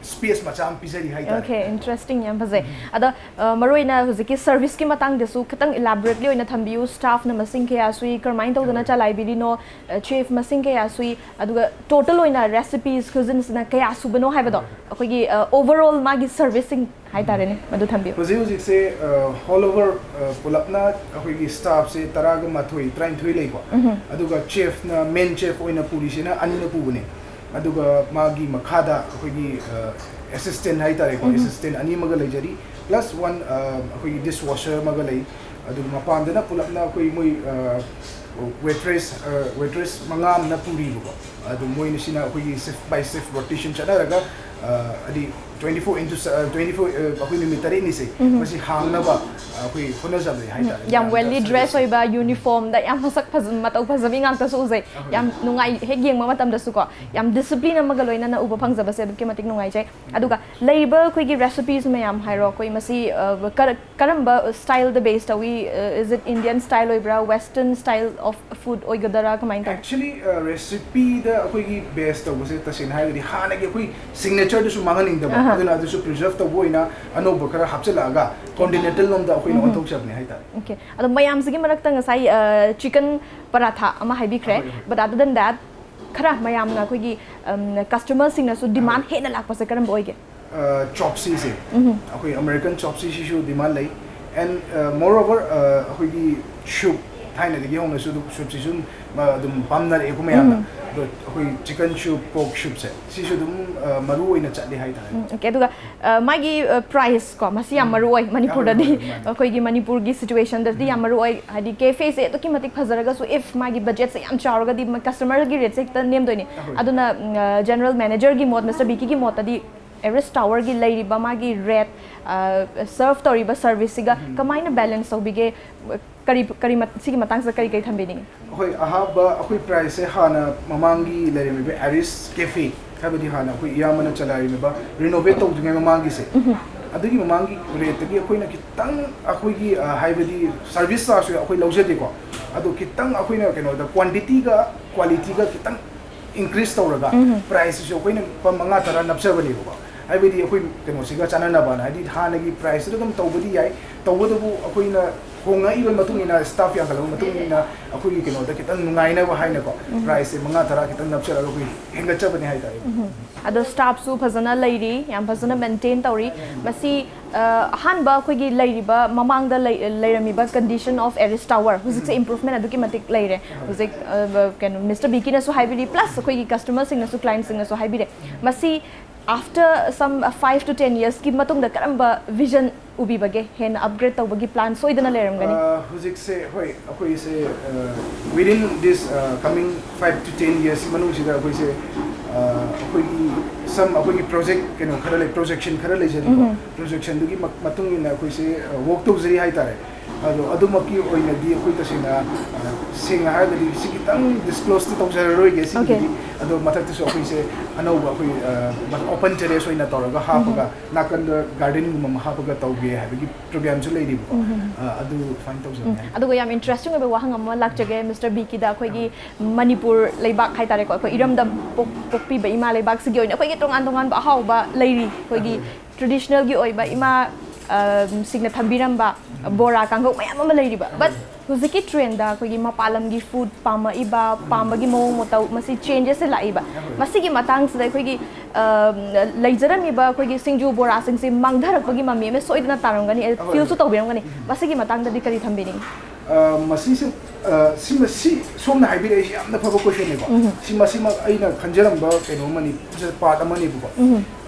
ꯁ꯭ꯄꯦꯁ ꯃꯆꯥ ꯑꯃ ꯄꯤꯖꯔꯤ ꯍꯥꯏꯇꯥꯔꯦ꯫ ꯑꯣꯀꯦ, ꯏꯟꯇꯔꯦꯁꯇꯤꯡ, ꯌꯥꯝ ꯐꯖꯩ꯫ ꯑꯗꯣ, ꯑ, ꯃꯔꯨꯑꯣꯏꯅ ꯍꯧꯖꯤꯛꯀꯤ ꯁꯔꯚꯤꯁꯀꯤ ꯃꯇꯥꯡꯗꯁꯨ ꯈꯤꯇꯪ ꯏꯂꯥꯕꯣꯔꯦꯠꯂꯤ ꯑꯣꯏꯅ ꯊꯝꯕꯤꯌꯨ꯫ ꯁ꯭ꯇꯥꯐꯅ ꯃꯁꯤꯡ ꯀꯌꯥ ꯁꯨꯏ, ꯀꯔꯝꯍꯥꯏꯅ ꯇꯧꯗꯅ ꯆꯂꯥꯏꯕꯤꯔꯤꯅꯣ, ꯑ, ꯆꯦꯐ ꯃꯁꯤꯡ ꯀꯌꯥ ꯁꯨꯏ, ꯑꯗꯨꯒ ꯇꯣꯇꯜ ꯑꯣꯏꯅ ꯔꯦꯁꯤꯄꯤꯁ, ꯀ꯭ꯌꯨꯖꯤꯟꯁꯅ ꯀꯌꯥ ꯁꯨꯕꯅꯣ ꯍꯥꯏꯕꯗꯣ, ꯑꯩꯈꯣꯏꯒꯤ, ꯑ, ꯑꯣꯚꯔꯑꯣꯜ ꯃꯥꯒꯤ ꯁꯔꯚꯤꯁꯁꯤꯡ ꯍꯥꯏꯇꯥꯔꯦꯅꯦ, ꯃꯗꯨ ꯊꯝꯕꯤꯌꯨ꯫ ꯍꯧꯖꯤꯛ ꯍꯧꯖꯤꯛꯁꯦ, ꯑ, ꯑꯣꯜ ꯑꯣꯚꯔ, ꯑ, ꯄꯨꯂꯞꯅ ꯑꯩꯈꯣꯏꯒꯤ ꯁ꯭ꯇꯥꯐꯁꯦ ꯇꯔꯥꯒ ꯃꯥꯊꯣꯏ, ꯇꯔꯥꯅꯤꯊꯣꯏ ꯂꯩꯀꯣ꯫ ꯑꯗꯨꯒ ꯆꯦꯐꯅ, ꯃꯦꯟ ꯆꯦꯐ ꯑꯣꯏꯅ ꯄꯨꯔꯤꯁꯤꯅ ꯑꯅꯤꯅ ꯄꯨꯕꯅꯦ꯫ ꯑꯗꯨꯒ ꯃꯥꯒꯤ ꯃꯈꯥꯗ ꯑꯩꯈꯣꯏꯒꯤ, ꯑ, ꯑꯦꯁꯤꯁꯇꯦꯟ ꯍꯥꯏꯇꯥꯔꯦꯀꯣ, ꯑꯦꯁꯤꯁꯇꯦꯟ ꯑꯅꯤ ꯑꯃꯒ ꯂꯩꯖꯔꯤ, ꯄ꯭ꯂꯁ ꯋꯥꯟ, ꯑ, ꯑꯩꯈꯣꯏꯒꯤ ꯗꯤꯁ ꯋꯥꯁꯔ ꯑꯃꯒ ꯂꯩ꯫ ꯑꯗꯨꯒ ꯃꯄꯥꯟꯗꯅ ꯄꯨꯂꯞꯅ ꯑꯩꯈꯣꯏ ꯃꯣꯏ, ꯑ, ꯋꯦꯇ꯭ꯔꯦꯁ, ꯑ, ꯋꯦꯇ꯭ꯔꯦꯁ ꯃꯉꯥ ꯑꯃꯅ ꯄꯨꯔꯤꯕꯀꯣ꯫ ꯑꯗꯨ ꯃꯣꯏꯅ ꯁꯤꯅ ꯑꯩꯈꯣꯏꯒꯤ ꯁꯤꯐ ꯕꯥꯏ ꯁꯤꯐ ꯔꯣꯇꯦꯁꯟ ꯆꯠꯅꯔꯒ, ꯑ, ꯍꯥꯏꯗꯤ twenty four into, ꯑ, twenty four, ꯑ, ꯑꯩꯈꯣꯏ ꯅꯨꯃꯤꯠ ꯇꯔꯦꯠꯅꯤꯁꯦ ꯃꯁꯤ ꯍꯥꯡꯅꯕ, ꯑ, ꯑꯩꯈꯣꯏ ꯍꯣꯠꯅꯖꯕꯅꯤ ꯍꯥꯏꯇꯥꯔꯦ꯫ ꯌꯥꯝ ꯃꯌꯥꯝꯗ ꯋꯦꯜꯂꯤ ꯁꯖꯦꯁ ꯗ꯭ꯔꯦꯁ ꯑꯣꯏꯕ, ꯌꯨꯅꯤꯐꯣꯔꯝꯗ ꯌꯥꯝ ꯃꯁꯛ ꯐꯖ-, ꯃꯇꯧ ꯐꯖꯕꯤ ꯉꯥꯛꯇꯁꯨ ꯎꯖꯩ꯫ ꯌꯥꯝ ꯅꯨꯡꯉꯥꯏ, ꯍꯦꯛ ꯌꯦꯡꯕ ꯃꯇꯝꯗꯁꯨꯀꯣ꯫ ꯌꯥꯝ ꯗꯤꯁꯤꯄ꯭ꯂꯤꯟ ꯑꯃꯒ ꯂꯣꯏꯅꯅ ꯎꯕ ꯐꯪꯖꯕꯁꯦ ꯑꯗꯨꯛꯀꯤ ꯃꯇꯤꯛ ꯅꯨꯡꯉꯥꯏꯖꯩ꯫ ꯑꯗꯨꯒ ꯂꯩꯔꯤꯕ ꯑꯩꯈꯣꯏꯒꯤ ꯔꯦꯁꯤꯄꯤꯁ ꯃꯌꯥꯝ ꯍꯥꯏꯔꯣ, ꯑꯩꯈꯣꯏ ꯃꯁꯤ, ꯑ, ꯀꯔ-, ꯀꯔꯝꯕ ꯁ꯭ꯇꯥꯏꯜꯗ ꯕꯦꯁ ꯇꯧꯏ? ꯑ, is it Indian style ꯑꯣꯏꯕ꯭ꯔꯥ, ꯋꯦꯁꯇꯔꯟ ꯁ꯭ꯇꯥꯏꯜ of food ꯑꯣꯏꯒꯗꯔꯥ, ꯀꯃꯥꯏꯅ ꯇꯧ? Actually, recipeꯗ ꯑꯩꯈꯣꯏꯒꯤ base ꯇꯧꯕꯁꯦ ꯇꯁꯦꯡꯅ ꯍꯥꯏꯔꯒꯗꯤ ꯍꯥꯟꯅꯒꯤ ꯑꯩꯈꯣꯏ signatureꯗꯨꯁꯨ ꯃꯥꯡꯍꯟꯅꯤꯡꯗꯕ, ꯑꯍꯥ. ꯑꯗꯨꯅ ꯑꯗꯨꯁꯨ preserve ꯇꯧꯕ ꯑꯣꯏꯅ ꯑꯅꯧꯕ ꯈꯔ ꯍꯥꯞꯆꯤꯜꯂꯛꯑꯒ continental ꯂꯣꯝꯗ ꯑꯩꯈꯣꯏꯅ ꯑꯣꯟꯊꯣꯛꯆꯕꯅꯦ ꯍꯥꯏꯇꯥꯔꯦ. Okay, ꯑꯗꯣ ꯃꯌꯥꯝꯁꯤꯒꯤ ꯃꯔꯛꯇ ꯉꯁꯥꯏ chicken paratha ꯑꯃ ꯍꯥꯏꯕꯤꯈ꯭ꯔꯦ, ꯍꯣꯏ, ꯍꯣꯏ. But other than that, ꯈꯔ ꯃꯌꯥꯝꯅ ꯑꯩꯈꯣꯏꯒꯤ customerꯁꯤꯡꯅꯁꯨ demand ꯍꯦꯟꯅ ꯂꯥꯛꯄꯁꯦ ꯀꯔꯝꯕ ꯑꯣꯏꯒꯦ? Chopsꯁꯦ, ꯑꯩꯈꯣꯏ American chopsꯁꯤꯁꯨ demand ꯂꯩ, and moreover ꯑꯩꯈꯣꯏꯒꯤ soup, ꯊꯥꯏꯅꯗꯒꯤ ꯍꯧꯅꯁꯨ ꯑꯗꯨꯝ soupꯁꯤꯁꯨ ꯑꯗꯨꯝ ꯄꯥꯝꯅꯔꯛꯑꯦꯀꯣ ꯃꯌꯥꯝꯅ. ꯑꯗꯣ ꯑꯩꯈꯣꯏ chicken soup, pork soupꯁꯦ, ꯁꯤꯁꯨ ꯑꯗꯨꯝ ꯃꯔꯨ ꯑꯣꯏꯅ ꯆꯠꯂꯤ ꯍꯥꯏꯇꯥꯔꯦ. Okay, ꯑꯗꯨꯒ ꯃꯥꯒꯤ price ꯀꯣ, ꯃꯁꯤ ꯌꯥꯝ ꯃꯔꯨ ꯑꯣꯏ ꯃꯅꯤꯄꯨꯔꯗꯗꯤ. ꯍꯣꯏ, ꯍꯣꯏ, ꯃꯥꯅꯤ. ꯑꯩꯈꯣꯏꯒꯤ ꯃꯅꯤꯄꯨꯔꯒꯤ situationꯗꯗꯤ ꯌꯥꯝ ꯃꯔꯨ ꯑꯣꯏ, ꯍꯥꯏꯗꯤ cafeꯁꯦ ꯑꯗꯨꯛꯀꯤ ꯃꯇꯤꯛ ꯐꯖꯔꯒꯁꯨ, if ꯃꯥꯒꯤ budgetꯁꯦ ꯌꯥꯝ ꯆꯥꯎꯔꯒꯗꯤ customerꯒꯤ rateꯁꯦ ꯍꯦꯛꯇ ꯅꯦꯝꯗꯣꯏꯅꯤ. ꯑꯍꯣꯏ. ꯑꯗꯨꯅ general managerꯒꯤ ꯃꯣꯠ, Mister Bickyꯒꯤ ꯃꯣꯠꯇꯗꯤ Everest Towerꯒꯤ ꯂꯩꯔꯤꯕ ꯃꯥꯒꯤ rate, serve ꯇꯧꯔꯤꯕ serviceꯁꯤꯒ ꯀꯃꯥꯏꯅ balance ꯇꯧꯕꯤꯒꯦ? ꯀꯔꯤ ꯀꯔꯤ ꯃꯠ- ꯁꯤꯒꯤ ꯃꯇꯥꯡꯁꯤꯗ ꯀꯔꯤ ꯀꯔꯤ ꯊꯝꯕꯤꯅꯤꯡꯉꯤ? ꯑꯩꯈꯣꯏ ꯑꯍꯥꯟꯕ ꯑꯩꯈꯣꯏ priceꯁꯦ ꯍꯥꯟꯅ ꯃꯃꯥꯡꯒꯤ ꯂꯩꯔꯝꯃꯤꯕ Aris Cafe ꯍꯥꯏꯕꯗꯤ ꯍꯥꯟꯅ ꯑꯩꯈꯣꯏ ꯏꯌꯥꯝꯕꯅ ꯆꯂꯥꯏꯔꯝꯃꯤꯕ renovate ꯇꯧꯗ꯭ꯔꯤꯉꯩ ꯃꯃꯥꯡꯒꯤꯁꯦ, ꯑꯗꯨꯒꯤ ꯃꯃꯥꯡꯒꯤ rateꯇꯒꯤ ꯑꯩꯈꯣꯏꯅ ꯈꯤꯇꯪ ꯑꯩꯈꯣꯏꯒꯤ ꯍꯥꯏꯕꯗꯤ service chargeꯁꯨ ꯑꯩꯈꯣꯏ ꯂꯧꯖꯗꯦꯀꯣ, ꯑꯗꯣ ꯈꯤꯇꯪ ꯑꯩꯈꯣꯏꯅ ꯀꯩꯅꯣꯗ quantityꯒ qualityꯒ ꯈꯤꯇꯪ increase ꯇꯧꯔꯒ priceꯁꯤꯁꯨ ꯑꯩꯈꯣꯏꯅ ꯂꯨꯄꯥ ꯃꯉꯥ ꯇꯔꯥ ꯅꯞꯆꯕꯅꯦꯕꯀꯣ, ꯍꯥꯏꯕꯗꯤ ꯑꯩꯈꯣꯏ ꯀꯩꯅꯣꯁꯤꯒ ꯆꯥꯟꯅꯅꯕꯅ, ꯍꯥꯏꯗꯤ ꯍꯥꯟꯅꯒꯤ priceꯇꯨꯗ ꯑꯗꯨꯝ ꯇꯧꯕꯗꯤ ꯌꯥꯏ, ꯇꯧꯕꯇꯕꯨ ꯑꯩꯈꯣꯏꯅ ꯍꯣꯡꯉꯛꯏꯕ ꯃꯇꯨꯡ ꯏꯟꯅ, staff ꯌꯥꯝꯈꯠꯂꯛꯄ ꯃꯇꯨꯡ ꯏꯟꯅ ꯑꯩꯈꯣꯏꯒꯤ ꯀꯩꯅꯣꯗ ꯈꯤꯇꯪ ꯅꯨꯡꯉꯥꯏꯅꯕ ꯍꯥꯏꯅꯀꯣ, priceꯁꯦ ꯃꯉꯥ ꯇꯔꯥ ꯈꯤꯇꯪ ꯅꯞꯆꯔꯒ ꯑꯩꯈꯣꯏ ꯍꯦꯟꯒꯠꯆꯕꯅꯦ ꯍꯥꯏꯇꯥꯔꯦ. ꯑꯗꯣ staffꯁꯨ ꯐꯖꯅ ꯂꯩꯔꯤ, ꯌꯥꯝ ꯐꯖꯅ maintain ꯇꯧꯔꯤ. ꯃꯁꯤ ꯑꯍꯥꯟꯕ ꯑꯩꯈꯣꯏꯒꯤ ꯂꯩꯔꯤꯕ, ꯃꯃꯥꯡꯗ ꯂꯩꯔꯝꯃꯤꯕ condition of Aris Tower ꯍꯧꯖꯤꯛꯁꯦ improvement ꯑꯗꯨꯛꯀꯤ ꯃꯇꯤꯛ ꯂꯩꯔꯦ. ꯍꯧꯖꯤꯛ ꯀꯩꯅꯣ Mister Bickyꯅꯁꯨ ꯍꯥꯏꯕꯤꯔꯤ, plus ꯑꯩꯈꯣꯏꯒꯤ customerꯁꯤꯡꯅꯁꯨ, clientꯁꯤꯡꯅꯁꯨ ꯍꯥꯏꯕꯤꯔꯦ. ꯃꯁꯤ after some five to ten yearsꯀꯤ ꯃꯇꯨꯡꯗ ꯀꯔꯝꯕ vision ꯎꯕꯤꯕꯒꯦ? ꯍꯦꯟꯅ upgrade ꯇꯧꯕꯒꯤ plan ꯁꯣꯏꯗꯅ ꯂꯩꯔꯝꯒꯅꯤ. ꯍꯧꯖꯤꯛꯁꯦ, ꯍꯣꯏ, ꯑꯩꯈꯣꯏꯁꯦ within this coming five to ten yearsꯀꯤ ꯃꯅꯨꯡꯁꯤꯗ ꯑꯩꯈꯣꯏꯁꯦ ꯑꯩꯈꯣꯏꯒꯤ some ꯑꯩꯈꯣꯏꯒꯤ project ꯀꯩꯅꯣ ꯈꯔ ꯂꯩ, projection ꯈꯔ ꯂꯩꯖꯔꯤꯀꯣ. Projectionꯗꯨꯒꯤ ꯃꯇꯨꯡ ꯏꯟꯅ ꯑꯩꯈꯣꯏꯁꯦ work ꯇꯧꯖꯔꯤ ꯍꯥꯏꯇꯥꯔꯦ. ꯑꯗꯣ ꯑꯗꯨꯃꯛꯀꯤ ꯑꯣꯏꯅꯗꯤ ꯑꯩꯈꯣꯏ ꯇꯁꯦꯡꯅ ꯑ, ꯁꯦꯡꯅ ꯍꯥꯏꯔꯒꯗꯤ ꯁꯤ ꯈꯤꯇꯪ ꯗꯤꯁꯀ꯭ꯂꯣꯁꯇꯤ ꯇꯧꯖꯔꯔꯣꯏꯒꯦ ꯁꯤꯒꯤꯗꯤ꯫ ꯑꯗꯣ ꯃꯊꯛꯇꯁꯨ ꯑꯩꯈꯣꯏꯁꯦ ꯑꯅꯧꯕ ꯑꯩꯈꯣꯏ ꯑꯣꯄꯟ ꯇꯦꯔꯦꯁ ꯑꯣꯏꯅ ꯇꯧꯔꯒ ꯍꯥꯞꯄꯒ ꯅꯥꯀꯟꯗ ꯒꯥꯔꯗꯦꯟꯒꯨꯝꯕ ꯑꯃ ꯍꯥꯞꯄꯒ ꯇꯧꯒꯦ ꯍꯥꯏꯕꯒꯤ ꯄ꯭ꯔꯣꯒ꯭ꯔꯥꯝꯁꯨ ꯂꯩꯔꯤꯕꯀꯣ꯫ ꯑ, ꯑꯗꯨ ꯁꯨꯃꯥꯏꯅ ꯇꯧꯖꯕꯅꯦ꯫ ꯑꯗꯨꯒ ꯌꯥꯝ ꯏꯟꯇꯔꯦꯁꯇꯤꯡ ꯑꯣꯏꯕ ꯋꯥꯍꯪ ꯑꯃ ꯂꯥꯛꯆꯒꯦ ꯃꯤꯁꯇꯔ ꯕꯤꯀꯤꯗ꯫ ꯑꯩꯈꯣꯏꯒꯤ ꯃꯅꯤꯄꯨꯔ ꯂꯩꯕꯥꯛ ꯍꯥꯏꯇꯥꯔꯦꯀꯣ, ꯑꯩꯈꯣꯏ ꯏꯔꯝꯗꯝ ꯄꯣꯛ- ꯄꯣꯛꯄꯤꯕ ꯏꯃꯥ ꯂꯩꯕꯥꯛꯁꯤꯒꯤ ꯑꯣꯏꯅ ꯑꯩꯈꯣꯏꯒꯤ ꯇꯣꯉꯥꯟ ꯇꯣꯉꯥꯟꯕ ꯑꯍꯥꯎꯕ ꯂꯩꯔꯤ, ꯑꯩꯈꯣꯏꯒꯤ ꯇ꯭ꯔꯦꯗꯤꯁꯅꯦꯜꯒꯤ ꯑꯣꯏꯕ ꯏꯃꯥ ꯑ, ꯁꯤꯡꯅ ꯊꯝꯕꯤꯔꯝꯕ ꯕꯣꯔꯥ ꯀꯥꯡꯍꯧ ꯃꯌꯥꯝ ꯑꯃ ꯂꯩꯔꯤꯕ꯫ ꯕꯠ ꯍꯧꯖꯤꯛꯀꯤ ꯇ꯭ꯔꯦꯟꯗ ꯑꯩꯈꯣꯏꯒꯤ ꯃꯄꯥꯟ ꯂꯝꯒꯤ ꯐꯨꯗ ꯄꯥꯝꯃꯛꯏꯕ, ꯄꯥꯝꯕꯒꯤ ꯃꯑꯣꯡ ꯃꯇꯧ, ꯃꯁꯤ ꯆꯦꯟꯖꯦꯁꯁꯦ ꯂꯥꯛꯏꯕ꯫ ꯃꯁꯤꯒꯤ ꯃꯇꯥꯡꯁꯤꯗ ꯑꯩꯈꯣꯏꯒꯤ ꯑ, ꯂꯩꯖꯔꯝꯃꯤꯕ ꯑꯩꯈꯣꯏꯒꯤ ꯁꯤꯡꯖꯨ ꯕꯣꯔꯥꯁꯤꯡꯁꯦ ꯃꯥꯡꯊꯔꯛꯄꯒꯤ ꯃꯃꯤ ꯑꯃ ꯁꯣꯏꯗꯅ ꯇꯥꯔꯝꯒꯅꯤ, ꯐꯤꯜꯁꯨ ꯇꯧꯕꯤꯔꯝꯒꯅꯤ꯫ ꯃꯁꯤꯒꯤ ꯃꯇꯥꯡꯗꯗꯤ ꯀꯔꯤ ꯊꯝꯕꯤꯅꯤꯡꯉꯤ? ꯑ, ꯃꯁꯤꯁꯦ ꯑ, ꯁꯤꯃ ꯁꯤ ꯁꯣꯝꯅ ꯍꯥꯏꯕꯤꯔꯛꯏꯁꯤ ꯌꯥꯝꯅ ꯐꯕ ꯀꯣꯏꯁꯟꯅꯤꯀꯣ꯫ ꯁꯤ ꯃꯁꯤꯃꯛ ꯑꯩꯅ ꯈꯟꯖꯔꯝꯕ ꯀꯩꯅꯣ ꯑꯃꯅꯤ, ꯄꯥꯔꯠ ꯑꯃꯅꯤꯕꯀꯣ꯫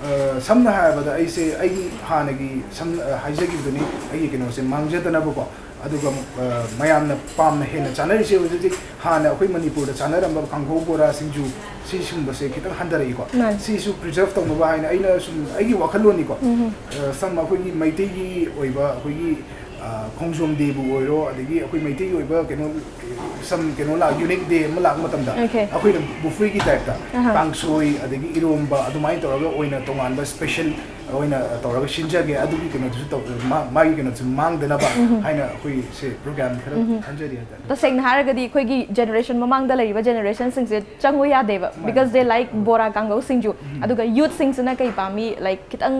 ꯑ, ꯁꯝꯅ ꯍꯥꯏꯔꯕꯗ ꯑꯩꯁꯦ ꯑꯩꯒꯤ ꯍꯥꯟꯅꯒꯤ ꯁꯝ ꯑ, ꯍꯥꯏꯖꯈꯤꯕꯗꯨꯅꯤ, ꯑꯩꯒꯤ ꯀꯩꯅꯣꯁꯦ ꯃꯥꯡꯖꯗꯅꯕꯀꯣ꯫ ꯑꯗꯨꯒ ꯑꯃꯨꯛ ꯑ, ꯃꯌꯥꯝꯅ ꯄꯥꯝꯅ ꯍꯦꯟꯅ ꯆꯥꯅꯔꯤꯁꯦ ꯍꯧꯖꯤꯛ ꯍꯧꯖꯤꯛ ꯍꯥꯟꯅ ꯑꯩꯈꯣꯏ ꯃꯅꯤꯄꯨꯔꯗ ꯆꯥꯅꯔꯝꯕ ꯀꯥꯡꯍꯧ ꯕꯣꯔꯥ ꯁꯤꯡꯖꯨ ꯁꯤꯒꯨꯝꯕꯁꯦ ꯈꯤꯇꯪ ꯍꯟꯊꯔꯛꯏꯀꯣ꯫ ꯃꯥꯅꯤ꯫ ꯁꯤꯁꯨ ꯄ꯭ꯔꯤꯖꯔꯞ ꯇꯧꯅꯕ ꯍꯥꯏꯅ ꯑꯩꯅ ꯁꯨꯝ ꯑꯩꯒꯤ ꯋꯥꯈꯜꯂꯣꯟꯅꯤꯀꯣ꯫ ꯑ, ꯁꯝ ꯑꯩꯈꯣꯏꯒꯤ ꯃꯩꯇꯩꯒꯤ ꯑꯣꯏꯕ ꯑꯩꯈꯣꯏꯒꯤ ꯑ, ꯈꯣꯡꯖꯣꯝ ꯗꯦꯕꯨ ꯑꯣꯏꯔꯣ, ꯑꯗꯒꯤ ꯑꯩꯈꯣꯏ ꯃꯩꯇꯩꯒꯤ ꯑꯣꯏꯕ ꯀꯩꯅꯣ ꯁꯝ ꯀꯩꯅꯣ ꯂꯥꯛ ꯌꯨꯅꯤꯛ ꯗꯦ ꯑꯃ ꯂꯥꯛꯄ ꯃꯇꯝꯗ ꯑꯩꯈꯣꯏꯅ ꯕꯨꯐꯦꯒꯤ ꯇꯥꯏꯞꯇ ꯀꯥꯡꯁꯣꯏ ꯑꯗꯒꯤ ꯏꯔꯣꯝꯕ ꯑꯗꯨꯃꯥꯏꯅ ꯇꯧꯔꯒ ꯑꯣꯏꯅ ꯇꯣꯉꯥꯟꯕ ꯁ꯭ꯄꯦꯁꯦꯜ ꯑꯣꯏꯅ ꯇꯧꯔꯒ ꯁꯤꯟꯖꯒꯦ꯫ ꯑꯗꯨꯒꯤ ꯀꯩꯅꯣꯗꯨꯁꯨ ꯇꯧ-, ꯃꯥ-, ꯃꯥꯒꯤ ꯀꯩꯅꯣꯁꯨ ꯃꯥꯡꯗꯅꯕ ꯍꯥꯏꯅ ꯑꯩꯈꯣꯏꯁꯦ ꯄ꯭ꯔꯣꯒ꯭ꯔꯥꯝ ꯈꯔ ꯈꯟꯖꯔꯤ ꯍꯥꯏꯇꯥꯔꯦ꯫ ꯇꯁꯦꯡꯅ ꯍꯥꯏꯔꯒꯗꯤ ꯑꯩꯈꯣꯏꯒꯤ ꯖꯦꯅꯦꯔꯦꯁꯟ, ꯃꯃꯥꯡꯗ ꯂꯩꯔꯤꯕ ꯖꯦꯅꯦꯔꯦꯁꯟꯁꯤꯡꯁꯦ ꯆꯪꯉꯨ ꯌꯥꯗꯦꯕ, ꯕꯤꯀꯣꯁ ꯗꯦ ꯂꯥꯏꯛ ꯕꯣꯔꯥ ꯀꯥꯡꯒꯧ ꯁꯤꯡꯖꯨ꯫ ꯑꯗꯨꯒ ꯌꯨꯠꯁꯤꯡꯁꯤꯅ ꯀꯩ ꯄꯥꯝꯃꯤ? ꯂꯥꯏꯛ ꯈꯤꯇꯪ